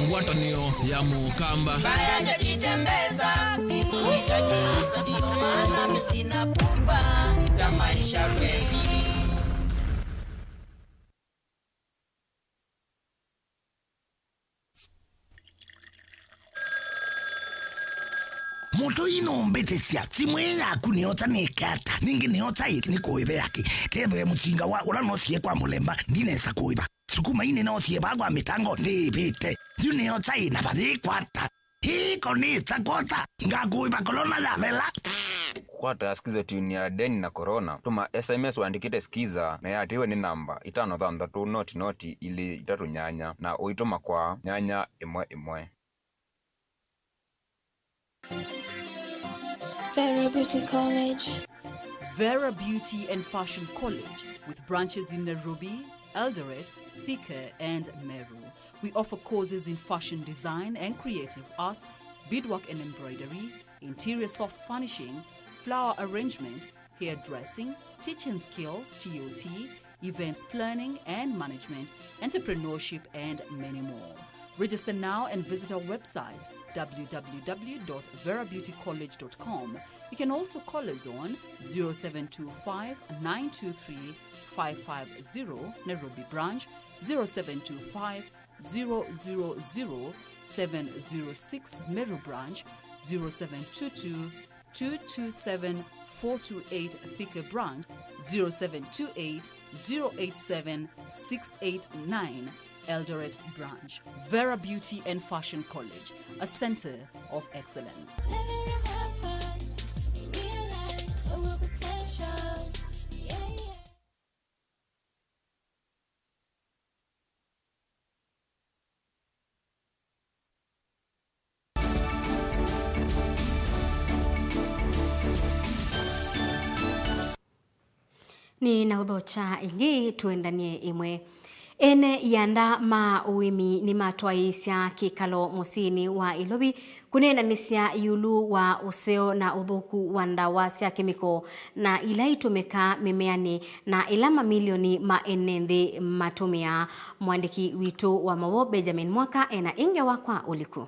ngwatanĩo ya Mũkamba. Mbaya jajitembeza, kizuri cha juu, ndio maana mimi sina pupa ya maisha kweli. Mũtũi nũmbĩtĩsya, simũ ĩĩ yaku nĩyosa nĩke ata? Nĩngĩ nĩyosa ĩ nĩkũĩve yakĩ? Kethĩwe mũsinga wa ũla noosie kwa mũlemba ndinesa kũĩva. Sukuma ii nĩnoosie vaa kwa mĩtango ndĩĩvĩte. Yu nĩyosa ĩ na vayĩkwata. Hii konĩsa kwosa, ngakũĩva kolona yathela. Kwata Skiza tune ya Deni na Corona, tũma S M S wandĩkĩte Skiza na yatĩĩwe nĩ namba itano thanthatũ noti noti ilĩ itatũ nyanya na ũitũma kwa nyanya ĩmwe ĩmwe. Vera Beauty College. Vera Beauty and Fashion College, with branches in Nairobi, Eldoret, Thika, and Meru. We offer courses in fashion design and creative arts, beadwork and embroidery, interior soft furnishing, flower arrangement, hairdressing, teaching skills, T O T, events planning and management, entrepreneurship, and many more. Register now and visit our website, w w w dot vera beauty college dot com. You can also call us on zero seven two five, nine two three, five five zero, Nairobi branch, zero seven two five, zero zero zero, seven zero six, Meru branch, zero seven two two, two two seven, four two eight, Thika branch, zero seven two eight, zero eight seven, six eight nine, Eldoret branch. Vera Beauty and Fashion College, a center of excellence. Nĩ na ũthokya ĩngĩ, tũendanie ĩmwe. Ene ianda ma ũĩmi nĩmatwaĩĩsya kĩkalo mũsyĩnĩ wa Ĩlovi kũneenanĩsya ĩũlũ wa ũseo na ũthũku wa ndawa sya kemiko na ila itũmĩkaa mĩmeanĩ na ila mamilioni ma ene nthĩ matũmĩaa. Mũandĩki witũ wa maũvoo Benjamin Mwaka ena ĩngĩ wa kwa ũliku.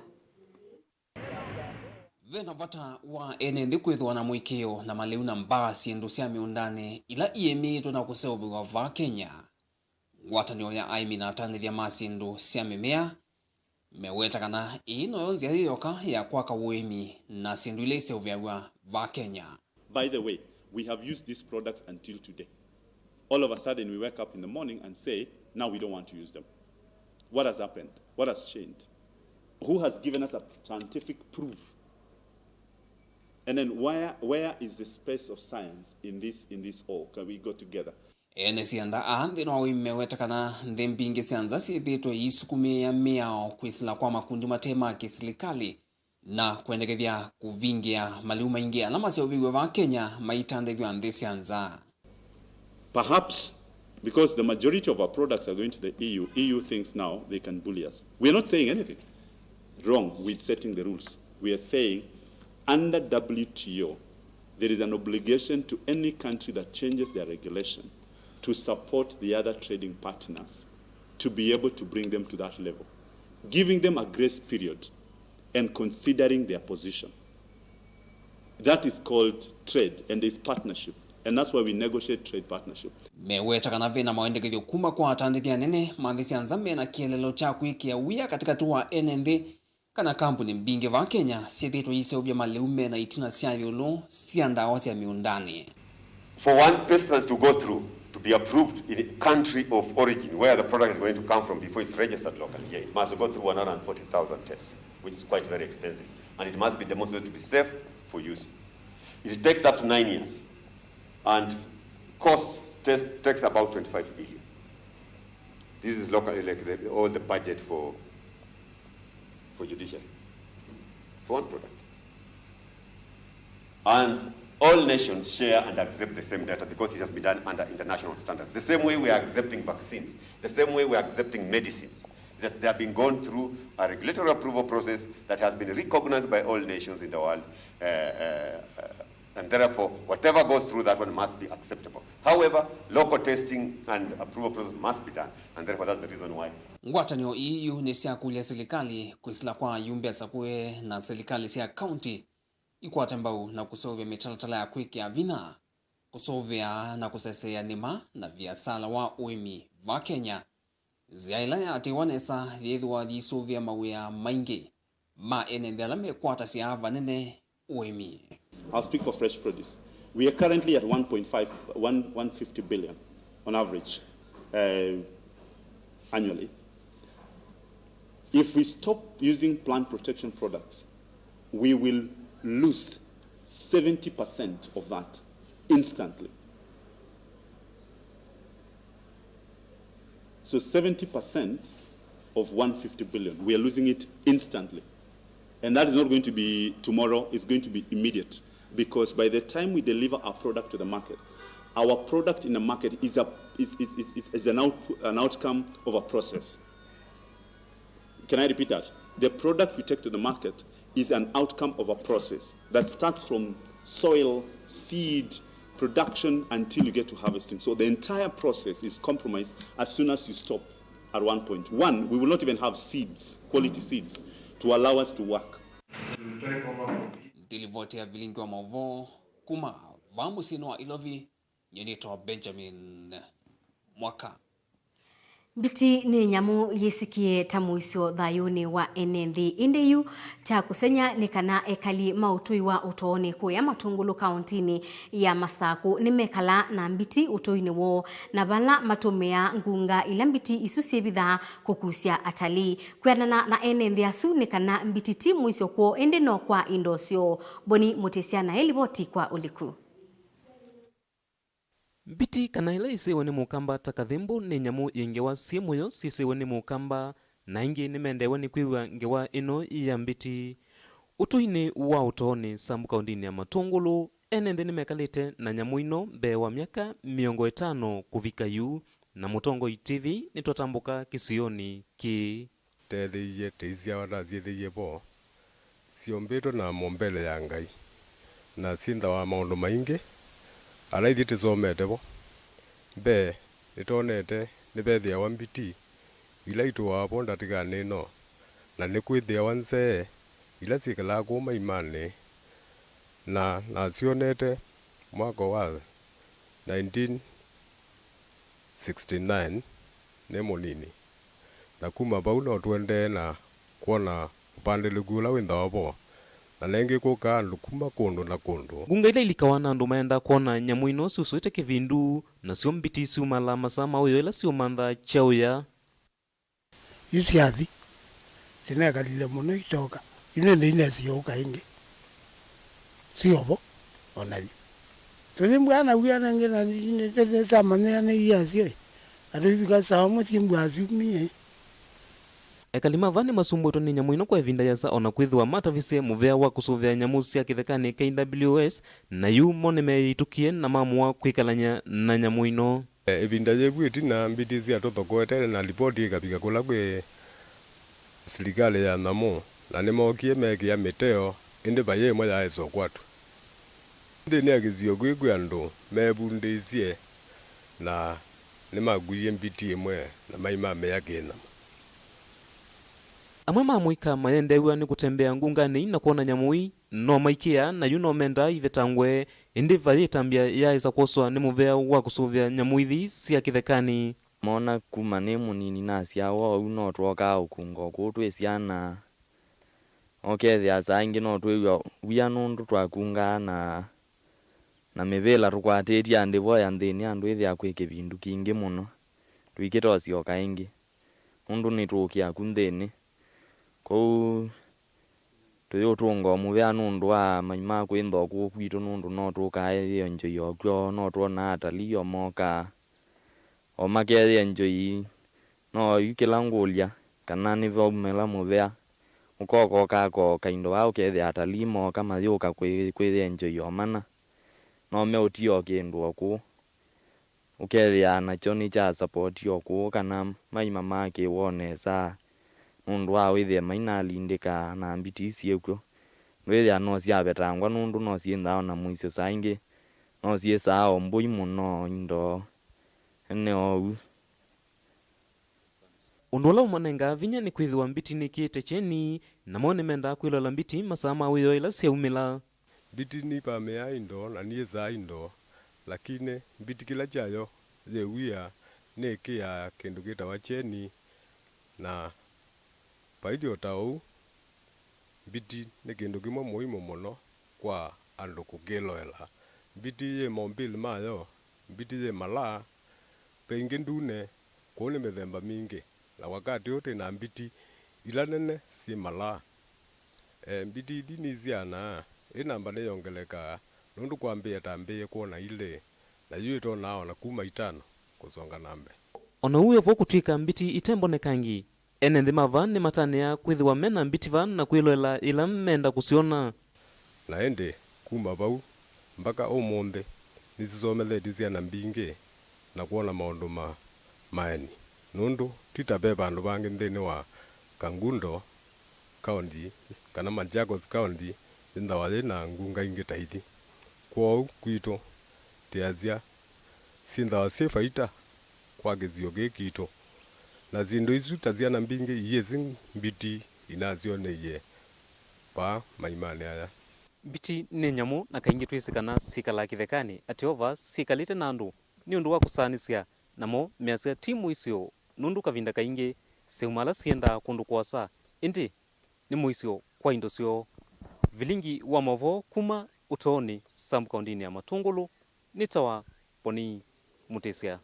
Ve na vata wa ene nthĩ kwĩthĩwa na mũĩkĩĩo na malĩu na mbaa syĩndũ sya mĩũndanĩ ila iĩmĩĩtwe na kũseũvĩw'a vaa Kenya. Ngwatanĩo ya aĩmi na atandĩthya ma syĩndũ sya mĩmea meweta kana ĩĩ noyo nzĩa yĩ yoka ya kwaka ũĩmi na syĩndũ ila iseũvĩaw'a vaa Kenya. By the way, we have used these products until today. All of a sudden, we wake up in the morning and say, "Now we don't want to use them." What has happened? What has changed? Who has given us a scientific proof? And then where, where is the space of science in this, in this all? Can we go together? Ene sianda aa nthĩnĩ wa ũĩmi meweta kana nthĩ mbingĩ sya nza syĩthĩĩtwe iisukumĩĩa mĩao kwĩsĩla kwa makundi mate ma kĩsilikalĩ na kwendekethya kũvingĩa malĩu maingĩ ala maseũvĩw'e vaa Kenya maitandĩthw'a nthĩ sya nza. Perhaps because the majority of our products are going to the E U, E U thinks now they can bully us. We are not saying anything wrong with setting the rules. We are saying under W T O, there is an obligation to any country that changes their regulation to support the other trading partners to be able to bring them to that level, giving them a grace period and considering their position. That is called trade and is partnership, and that's why we negotiate trade partnership. Meweta kana ve na mawendekethyo kuma kwa atandĩthya anene ma nthĩ sya nza me na kĩeleelo kya kwĩkĩa wia katĩkatĩ wa ene nthĩ kana kambuni mbingĩ vaa Kenya syĩthĩĩtwe iseũvya malĩu me na itina sya ĩũlũ sya ndawa sya mĩũndanĩ. For one pesticides to go through to be approved in the country of origin where the product is going to come from before it's registered locally here, it must go through one hundred forty thousand tests, which is quite very expensive, and it must be demonstrated to be safe for use. It takes up to nine years, and costs te- takes about twenty-five billion. This is locally like the, all the budget for for judiciary for one product. And all nations share and accept the same data because it has been done under international standards. The same way we are accepting vaccines, the same way we are accepting medicines, that they have been gone through a regulatory approval process that has been recognized by all nations in the world, uh, uh, uh, And therefore, whatever goes through that one must be acceptable. However, local testing and approval process must be done, and therefore that's the reason why. Ngwatanĩo ii yu nĩsyakũlya silikalĩ kwĩsĩla kwa ayumbe asakũe na silikalĩ sya kaunti ikwate mbau na kũseũvya mĩtalatala ya kwĩkĩa vinya kũsũvĩa na kũseseea nĩma na viasala wa ũĩmi va Kenya. Nzĩa ĩla yaatĩĩwa nesa yĩthĩwa yĩisũvĩa mawĩa maingĩ ma ene nthĩ ala mekwatasya vanene ũĩmi. I'll speak for fresh produce. We are currently at one point five, one, one fifty billion on average, uh, annually. If we stop using plant protection products, we will lose seventy percent of that instantly. So seventy percent of one fifty billion, we are losing it instantly. And that is not going to be tomorrow, it's going to be immediate. Because by the time we deliver our product to the market, our product in the market is, a, is, is, is, is, is an, output, an outcome of a process. Can I repeat that? The product we take to the market is an outcome of a process that starts from soil, seed, production until you get to harvesting. So the entire process is compromised as soon as you stop at one point. One, we will not even have seeds, quality seeds, to allow us to work. Nĩ livoti ya vilingi wa maũvoo kuma vaa mũsyĩnĩ wa Ilovi. Nyie nĩtawa Benjamin Mwaka. Mbiti nĩ nyamũ yĩsikie ta mũisyo thayũnĩ wa ene nthĩ. Ĩndĩ yu kya kũseng'ya nĩ kana ekali ma ũtũi wa ũtoonĩ kũya Matũngũlũ kaũntĩnĩ ya Masakũ nĩmekalaa na mbiti ũtũinĩ woo, na vala matũmĩaa ngunga ila mbiti isu syĩvithaa kũkusya atalii. Kwĩanana na ene nthĩ asu, nĩ kana mbiti ti mũisyo kwoo, ĩndĩ no kwa indo syoo. Boni Mũtĩsya na ĩlivoti kwa ũliku. Mbiti, kana ĩla yĩsĩwe nĩ Mũkamba ta kathĩmbũ, nĩ nyamũ yĩ ngewa syĩ mũyo syĩsĩwe nĩ Mũkamba, na aingĩ nĩmendeew'a nĩ kwĩw'a ngewa ĩno ya mbiti. Ũtũinĩ wa ũtoonĩ Sambu kaũntĩnĩ ya Matũngũlũ, ene nthĩ nĩmekalĩte na nyamũ ino mbee wa myaka mĩongo ĩtano kũvika yu, na Mũtongoi T V nĩtwatambũka kĩsionĩ kĩĩ. Teethĩie, tĩisyawa ndasyĩthĩie vo, syũmbĩtwe na mũmbele ya Ngai, na syĩnthawa maũndũ maingĩ ala ithyĩ tĩsomete vo. Mbee, nĩtwonete nĩvethĩawa mbiti ila itũaa vo ndatĩkanĩ ĩno, na nĩkwĩthĩawa nzee ila syĩkalaa kũu maimanĩ, na nasyonete mwaka wa nineteen sixty-nine nĩ mũnini, na kuma vau no tũendee na kwona ũvandĩlĩku ũla wĩnthawa vo, na nengĩ kũkaa andũ kuma kũndũ na kũndũ. Ngunga ila ilikawa na andũ maendaa kwona nyamũ ino syusũĩte kĩvindu, nasyo mbiti syumalaa masaa ma ũyo ila syũmanthaa kyaũya. Yu syathi, sinekalile mũno itoka. Yu nĩndĩ inesie ũka ĩngĩ. Syovo, o na yu. Tũthi mbwana wia nengĩ na nĩtamanyĩa nĩ iasyo ĩ. Atũivika saa ũmwe syĩ mbwa syumie. Ekali ma vaa nĩmasumbũĩtwe nĩ nyamũ ino kwa ĩvinda yĩasa, o na kwĩthĩwa matavisye mũvea wa kũsũvĩa nyamũ sya kĩthekanĩ K W S, na yu mo nĩmeyĩtũkie na mamũa kwĩkalany'a na nyamũ ino. Ĩvinda yĩvu ĩtina, mbiti syatũthokoete na livoti ĩkavika kũla kwĩ silikalĩ ya nyamũ, na nĩmookie meekĩa mĩteo, ĩndĩ vayĩ ĩmwe yaaĩsa ũkwatw'a. Nthĩnĩ ya kĩsio kĩu kwĩ andũ meevundĩisye na nĩmakuie mbiti ĩmwe na maimamĩa kĩnyama. Amwe ma amũika mayendeew'a nĩ kũtembea ngunganĩ ii na kwona nyamũ ii. No maikĩaa, na yu no mendaa ivetangwe, ĩndĩ vayĩ ĩtambya yaaĩsa kwoswa nĩ mũvea wa kũsũvĩa nyamũ ithi sya kĩthekanĩ. Moona kuma nĩ mũnini nasyawa oou, no twookaa ũkunga o kũu twĩ syana. Ũkethĩa saa ingĩ no twĩw'a wia nũndũ twakungaa na, na mĩvĩla tũkwatĩtye andĩvo ya nthĩnĩ andũ ĩthĩa kwĩ kĩvindu kingĩ mũno, tũikĩtosyoka ĩngĩ, nũndũ nĩtũũkĩa ku nthĩnĩ. Kwoou tũyũtũnga o mũvea nũndũ wa maima kwĩntha o kũũ kwitũ, nũndũ no tũkaenjoy o kw'o, no twonaa atalii o mokaa, o makeyenjoy. No yu kĩla ngũlya, kana nĩvaumĩla mũvea, ũkoka ũkakoa kaindo vaa, ũkethĩa atalii mooka mayũka kwĩ-, kwĩyenjoy o mana, no meũtia o kĩndũ o kũũ. Ũkethĩa nakyo nĩkyasapoti o kũũ, kana maima makĩwa o nesa, nũndũ wa wĩthĩa mainalindĩka na mbiti syĩ kw'o. Ndwĩthĩa no syavetangwa nũndũ no syĩnthaa o na mũisyo saa ingĩ no syĩsaa o mbũi mũno indo nene oou. Ũndũ ũla ũmanengaa vinya nĩ kwĩthĩwa mbiti nĩkĩĩte kyeni, namo nĩmendaa kwĩloela mbiti masaa ma wĩoo ĩla syaumĩla. Mbiti nĩipamĩaa indo na nĩyĩsaa indo, lakini mbiti kĩla kyayo yĩ wia nĩĩkĩaa kĩndũ kĩtawa kyeni, na vaithi o ta ũu, mbiti nĩ kĩndũ kĩmwe mũimu mũno kwa andũ kũkĩloela. Mbiti yĩ mombili mayo, mbiti yĩ malaa, ve ingĩ ndune, kwoou nĩ mĩthemba mingĩ, na wakati ũũ twĩ na mbiti ila nene syĩ malaa. E, mbiti ithi nisianaa, ĩ namba nĩyongelekaa, nũndũ kwambĩĩa tambĩĩe kwona ilĩ, na yu ĩtonaa o na kuma itano kũsonga na mbee. O na ũu wĩ vo kũtw'ĩka mbiti ite mbonekangi, ene nthĩ ma vaa nĩmatanĩaa kwĩthĩwa me na mbiti vaa na kwĩloela yĩla meenda kũsyona. Na ĩndĩ kuma vau mbaka ũmũnthĩ nĩsisomethetye syana mbingĩ na kwona maũndũ ma maeni, nũndũ ti ta ve vandũ vangĩ nthĩnĩ wa Kangundo County kana Machakos County yĩnthawa yĩ na ngunga ingĩ ta ithi. Kwoou kwitũ tĩasya syĩnthawa syĩ vaita kwa kĩsio kĩĩ kitũ, na syĩndũ isu ta syana mbingĩ iyĩsĩ mbiti inasyoneie vaa maimanĩ aya. Mbiti nĩ nyamũ, na kaingĩ twĩsĩ kana syĩkalaa kĩthekanĩ, ateo vaa syĩkalĩte na andũ nĩ ũndũ wa kũsaanĩsya, namo measya ti mũisyo, nũndũ kavinda kaingĩ syaumaa ala syendaa kũndũ kũasa, ĩndĩ nĩ mũisyo kwa indo syoo. Vilingi wa maũvoo kuma Ũtoonĩ, sub-kaũntĩnĩ ya Matũngũlũ, nĩtawa Boni Mũtĩsya.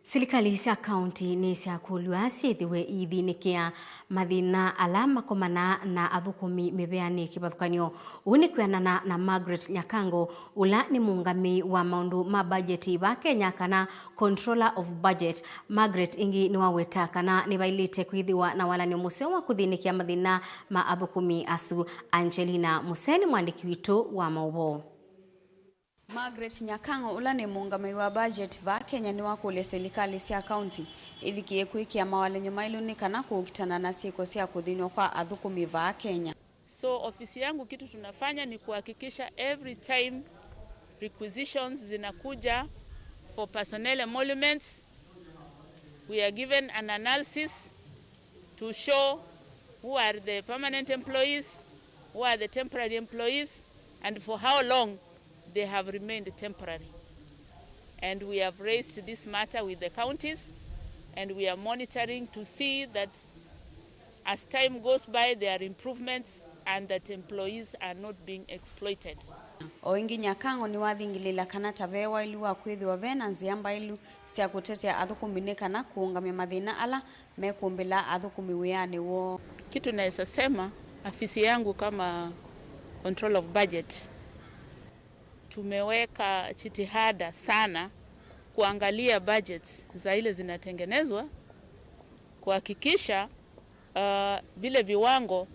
Silikalĩ sya kaũntĩ nĩsyakũlw'a syĩthĩwe iithinĩkĩa mathĩna ala makomanaa na athũkũmi mĩveanĩ kĩvathũkany'o. Ũu nĩ kwĩanana na Margaret Nyakango, ũla nĩ mũũngamĩi wa maũndũ ma mbajeti vaa Kenya, kana Controller of Budget. Margaret ĩngĩ nĩwaweta kana nĩvaĩlĩte kwĩthĩwa na walany'o mũseo wa kũthĩnĩkĩa mathĩna ma athũkũmi asu. Angelina Mũseni, mũandĩki witũ wa maũvoo. Margaret Nyakango, ũla nĩ mũũngamĩi wa budget vaa Kenya, nĩwakũlya silikalĩ sya kaunti ivikĩe kwĩkĩa mawalany'o maĩlu nĩ kana kũkitana na syĩko sya kũthĩnw'a kwa athũkũmi vaa Kenya. So ofisi yangu, kitu tunafanya ni kuhakikisha every time requisitions zinakuja for personnel emoluments, we are given an analysis to show who are the permanent employees, who are the temporary employees, and for how long they have remained temporary. And we have raised this matter with the counties, and we are monitoring to see that as time goes by, there are improvements and that employees are not being exploited. O ĩngĩ, Nyakango nĩwathingĩlĩĩla kana ta ve waĩlu wa kwĩthĩwa ve na nzĩa mbaĩlu sya kũtetea athũkũmi nĩ kana kũũngamya mathĩna ala mekũmbĩla athũkũmi wĩanĩ woo. Kitu naweza sema, afisi yangu kama control of budget, tumeweka jitihada sana kuangalia budgets za ile zinatengenezwa, kuhakikisha, uh, vile viwango,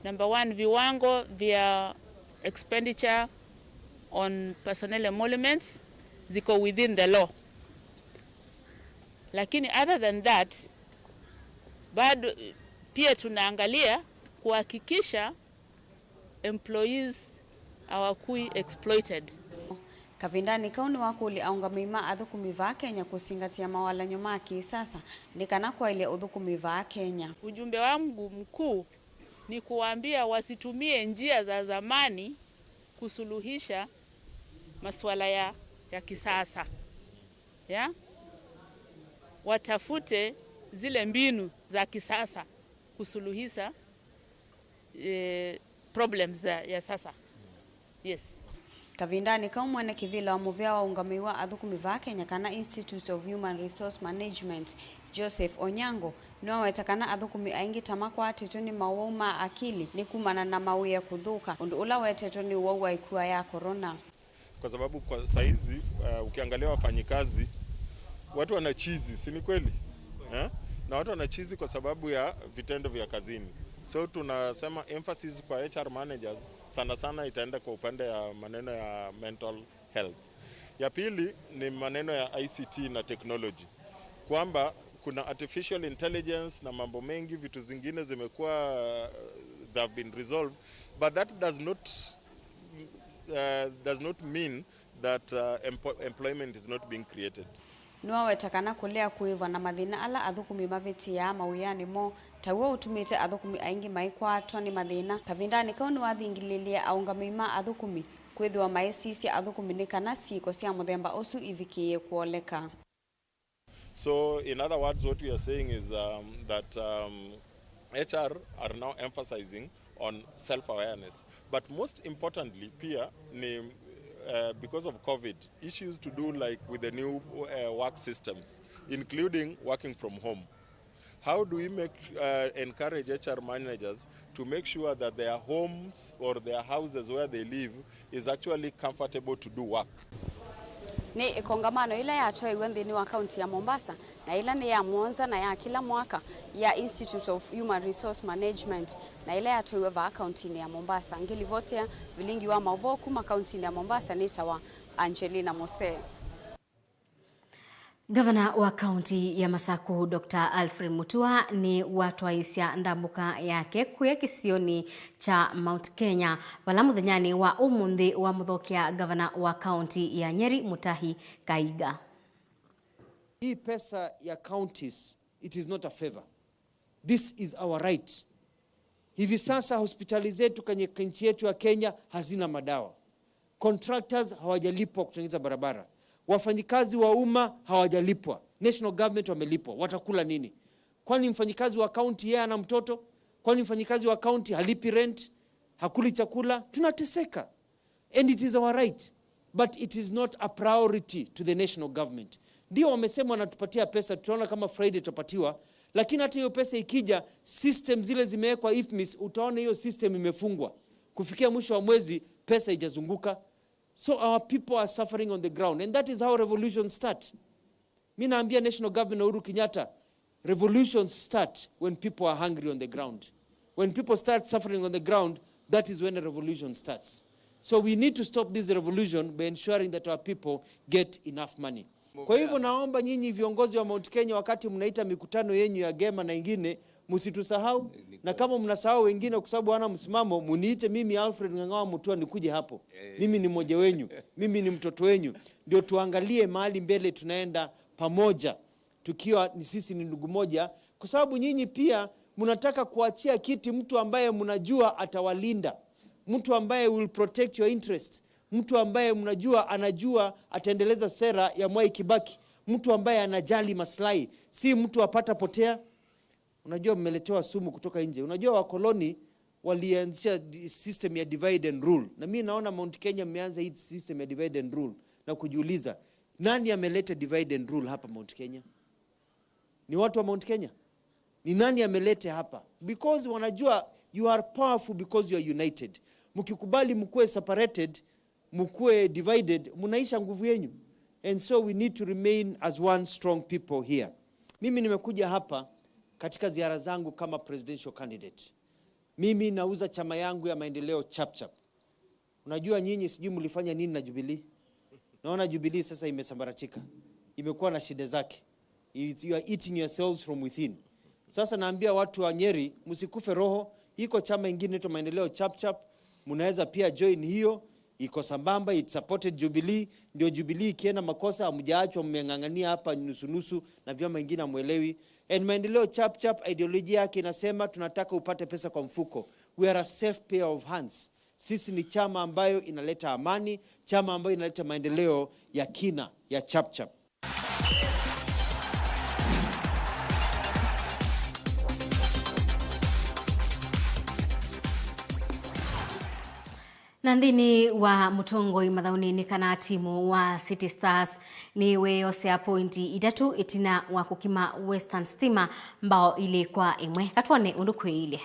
number one, viwango vya expenditure on personnel emoluments ziko within the law. Lakini other than that, bado pia tunaangalia kuhakikisha employees hawakui exploited. Kavindanĩ kau nĩwakũlya aũngamĩi ma athũkũmi vaa Kenya kũsingatĩa mawalany'o ma kĩsasa nĩ kana kwaĩlya ũthũkũmi vaa Kenya. Ujumbe wangu mkuu ni kuwaambia wasitumie njia za zamani kusuluhisha masuala ya, ya kisasa. Ya? Watafute zile mbinu za kisasa kusuluhisha, eh, problems za, ya sasa. Yes. Kavindanĩ kau, mwene kĩvĩla wa mũvĩa wa ũngamĩi wa athũkũmi vaa Kenya, kana Institute of Human Resource Management, Joseph Onyango, nĩwaweta kana athũkũmi aingĩ ta makwatĩtwe nĩ mawau ma akili nĩ kumana na mawĩa kũthũka, ũndũ ũla wetetwe nĩ ũwau wa ĩkua ya corona. Kwa sababu kwa saizi, uh, ukiangalia wafanyikazi, watu wanachizi, si ni kweli? Eh? Na watu wanachizi kwa sababu ya vitendo vya kazini. So tunasema emphasis kwa H R managers sana sana itaenda kwa upande ya maneno ya mental health. Ya pili ni maneno ya I C T na technology, kwamba kuna artificial intelligence na mambo mengi, vitu zingine zimekuwa, uh, They have been resolved, but that does not, uh, does not mean that, uh, empo-, employment is not being created. Nĩwaweta kana kũlea kũĩvwa na mathĩna ala athũkũmi mavĩtĩaa mawĩanĩ moo, taw'o ũtumĩte athũkũmi aingĩ maikwatwa nĩ mathĩna. Kavindanĩ kau nĩwathingilĩlye aũngamĩi ma athũkũmi kwĩthĩwa maisisya athũkũmi nĩ kana syĩko sya mũthemba ũsu ivikĩĩe kũoleka. So, in other words, what we are saying is, um, that, um, H R are now emphasizing on self-awareness. But most importantly, pia ni, uh, because of COVID, issues to do, like, with the new, uh, work systems, including working from home. How do we make, uh, encourage H R managers to make sure that their homes or their houses where they live is actually comfortable to do work? Nĩ ĩkongamano ĩla yatwaiwe nthĩnĩ wa kaunti ya Mombasa, na ĩla nĩ ya mũonza na ya kĩla mwaka ya Institute of Human Resource Management, na ĩla yatwaiwe vaa kauntinĩ ya Mombasa. Ngĩlivotea vilingi wa maũvoo kuma kauntinĩ ya Mombasa nĩtawa Angelina Mose. Ngavana wa kaunti ya Masaku, Doctor Alfred Mutua, nĩwatwaĩĩsya ndambũka yake kũya kĩsionĩ kya Mount Kenya, vala mũthenyanĩ wa ũmũnthĩ wamũthokea ngavana wa kaunti ya Nyeri, Mutahi Kahiga. Hii pesa ya counties, it is not a favor. This is our right. Hivi sasa hospitali zetu kwenye nchi yetu ya Kenya hazina madawa. Contractors hawajalipwa kutengeneza barabara. Wafanyikazi wa umma hawajalipwa. National government wamelipwa. Watakula nini? Kwani mfanyikazi wa county yeye ana mtoto? Kwani mfanyikazi wa county halipi rent? Hakuli chakula? Tunateseka. And it is our right, but it is not a priority to the national government. Ndio wamesema wanatupatia pesa, tutaona kama Friday tutapatiwa, lakini hata hiyo pesa ikija, system zile zimewekwa IFMIS, utaona hiyo system imefungwa. Kufikia mwisho wa mwezi, pesa haijazunguka. So our people are suffering on the ground, and that is how revolutions start. Mi naambia national government na Uhuru Kenyatta, revolutions start when people are hungry on the ground. When people start suffering on the ground, that is when a revolution starts. So we need to stop this revolution by ensuring that our people get enough money. Kwa hivyo naomba nyinyi viongozi wa Mount Kenya, wakati mnaita mikutano yenyu ya GEMA na ingine, msitusahau. Na kama mnasahau wengine kwa sababu hawana msimamo, muniite mimi Alfred Ng'ang'a wa Mutua nikuje hapo. Mimi ni mmoja wenyu, mimi ni mtoto wenyu. Ndio tuangalie mahali mbele tunaenda pamoja, tukiwa ni sisi ni ndugu moja, kwa sababu nyinyi pia mnataka kuachia kiti mtu ambaye mnajua atawalinda, mtu ambaye will protect your interest, mtu ambaye mnajua anajua ataendeleza sera ya Mwai Kibaki, mtu ambaye anajali maslahi, si mtu apata potea. Unajua mmeletewa sumu kutoka nje. Unajua wakoloni walianzisha di-, system ya divide and rule. Na mi naona Mount Kenya mmeanza hii system ya divide and rule na kujiuliza, nani ameleta divide and rule hapa Mount Kenya? Ni watu wa Mount Kenya? Ni nani ameleta hapa? Because wanajua you are powerful because you are united. Mkikubali mkuwe separated, mkuwe divided, mnaisha nguvu yenyu. And so we need to remain as one strong people here. Mimi nimekuja hapa katika ziara zangu kama presidential candidate. Mimi nauza chama yangu ya maendeleo Chap Chap. Unajua nyinyi sijui mlifanya nini na Jubilee. Naona Jubilee sasa imesambaratika. Imekuwa na shida zake. It's, you are eating yourselves from within. Sasa naambia watu wa Nyeri, msikufe roho. Iko chama ingine inaitwa Maendeleo Chap Chap. Mnaweza pia join hiyo. Iko sambamba, it supported Jubilee. Ndio Jubilee ikienda makosa, hamjaachwa mmeng'ang'ania hapa nusu nusu na vyama ingine hamwelewi. And Maendeleo Chap Chap, ideology yake inasema tunataka upate pesa kwa mfuko. We are a safe pair of hands. Sisi ni chama ambayo inaleta amani, chama ambayo inaleta maendeleo ya kina ya Chap Chap. Na nthĩnĩ wa mũtongoi mathaũnĩ nĩ kana timu wa City Stars nĩweeyosea pointi itatũ ĩtina wa kũkima Western Stima mbao ilĩ kwa ĩmwe. Katwone ũndũ kwĩilye.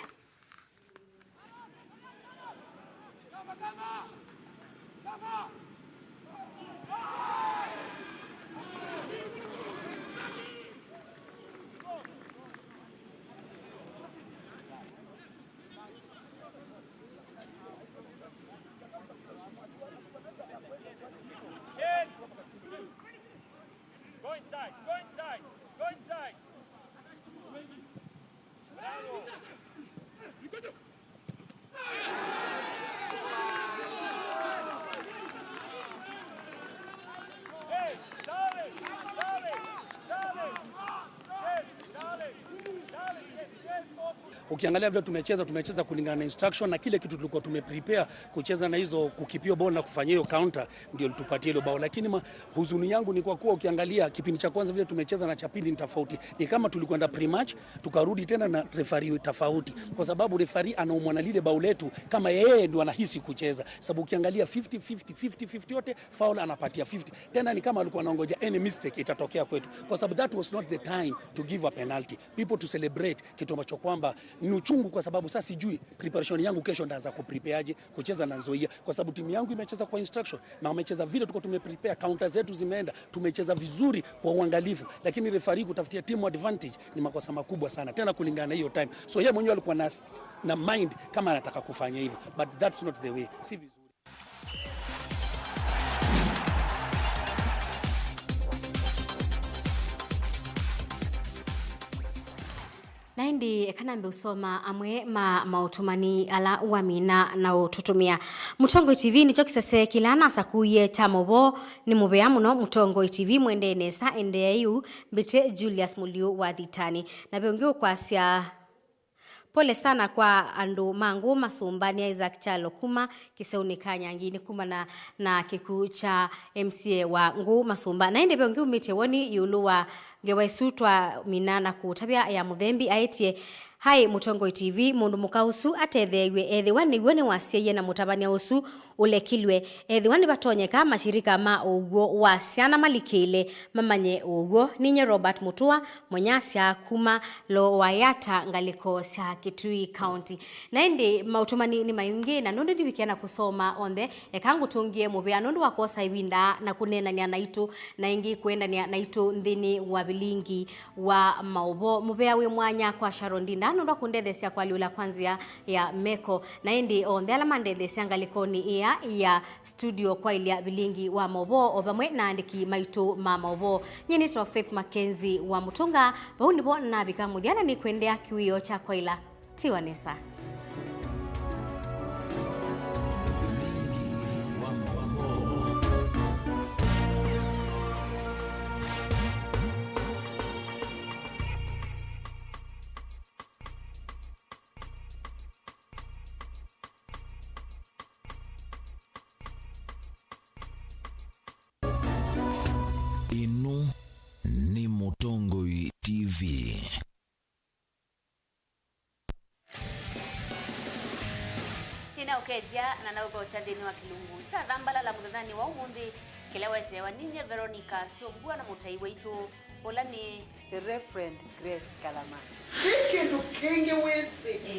Go inside, go inside, go inside. Bravo. Ukiangalia vile tumecheza, tumecheza kulingana na instruction na kile kitu tulikuwa tumeprepare kucheza na hizo, kukipia ball na kufanya hiyo counter, ndio litupatie hilo bao. Lakini ma-, huzuni yangu ni kwa kuwa ukiangalia kipindi cha kwanza vile tumecheza na cha pili ni tofauti. Ni kama tulikwenda pre-match, tukarudi tena na referee tofauti, kwa sababu referee anaumwa na lile bao letu, kama yeye ndio anahisi kucheza, sababu ukiangalia fifty fifty, fifty fifty yote, foul anapatia fifty. Tena ni kama alikuwa anaongoja any mistake itatokea kwetu, kwa sababu that was not the time to give a penalty, people to celebrate, kitu ambacho kwamba ni uchungu, kwa sababu sasa sijui preparation yangu kesho ndaanza kuprepareaje kucheza na Nzoia, kwa sababu timu yangu imecheza kwa instruction na wamecheza vile tuko tumeprepare, counter zetu zimeenda, tumecheza vizuri kwa uangalifu, lakini referee kutafutia timu advantage ni makosa makubwa sana, tena kulingana na hiyo time. So yeye mwenyewe alikuwa na, na mind kama anataka kufanya hivyo, but that's not the way, si vizuri. Na ĩndĩ eka nambe ũsoma amwe ma maũtũmani ala wamina na ũtũtũmĩa. Mũtongoi T V nĩkyo kĩsese kĩla nasakuie kya maũvoo. Nĩ mũvea mũno Mũtongoi T V, mwendee nesa, endeei ũu. Mbĩte Julius Mũliũ wa Thitani. Na ve ũngĩ ũkwasya, pole sana kwa andũ ma Ngũũ Masũmba. Nĩ Isaac Kyalo kuma kĩseũnĩ kya Nyangi. Nĩ kumana na kĩkw'ũ kya M C A wa Ngũũ Masũmba. Na ĩndĩ ve ũngĩ umĩtye woni ĩũlũ wa ngewa ĩsu twamina na kũũtavya ya Mũthembi aĩtye, hai Mũtongoi T V, mũndũ mũka ũsu atetheew'e ethĩwa nĩw'o nĩwasyaie na mũtavany'a ũsu ũlekilw'e. Ethĩwa nĩvatonyeka, mashirika ma ũw'o wa syana malikĩle mamanye ũw'o. Ninye Robert Mũtũa, Mũnyasya kuma Lower Yatta, ngalĩko sya Kitui County. Na ĩndĩ maũtũmani nĩ maingĩ, na nũndũ ndivikĩa na kũsoma onthe, eka ngũtũngĩe mũvea nũndũ wa kwosa ĩvinda na kũneenany'a naitũ, na ĩngĩ kũendanĩa naitũ nthĩnĩ wa vilingi wa maũvoo. Mũvea wĩ mwanya kwa Sharon Ndinda nũndũ wa kũndetheesya kũalyũla kwa nzĩa ya meko, na ĩndĩ onthe ala mandetheesya ngalĩkonĩ ĩya ya studio kwaĩlya vilingi wa maũvoo, o vamwe na aandĩki maitũ ma maũvoo. Nyie nĩtawa Faith Mackenzie wa Mũtũnga. Vau nĩvo navika mũthya, na nĩkwendea kĩwĩoo kya kwaĩla. Tiwa nesa. Ĩno nĩ Mũtongoi T V. Nĩnaũkethya na naũthokya nthĩnĩ wa kĩlungu kya Thambalala mũthenyanĩ wa ũmũnthĩ, kĩla weteewa ninyie Veronica Syombua na mũtai waitũ, ũla nĩ The Reverend Grace Kalama. Kwĩ kĩndũ kĩngĩ wĩsĩ?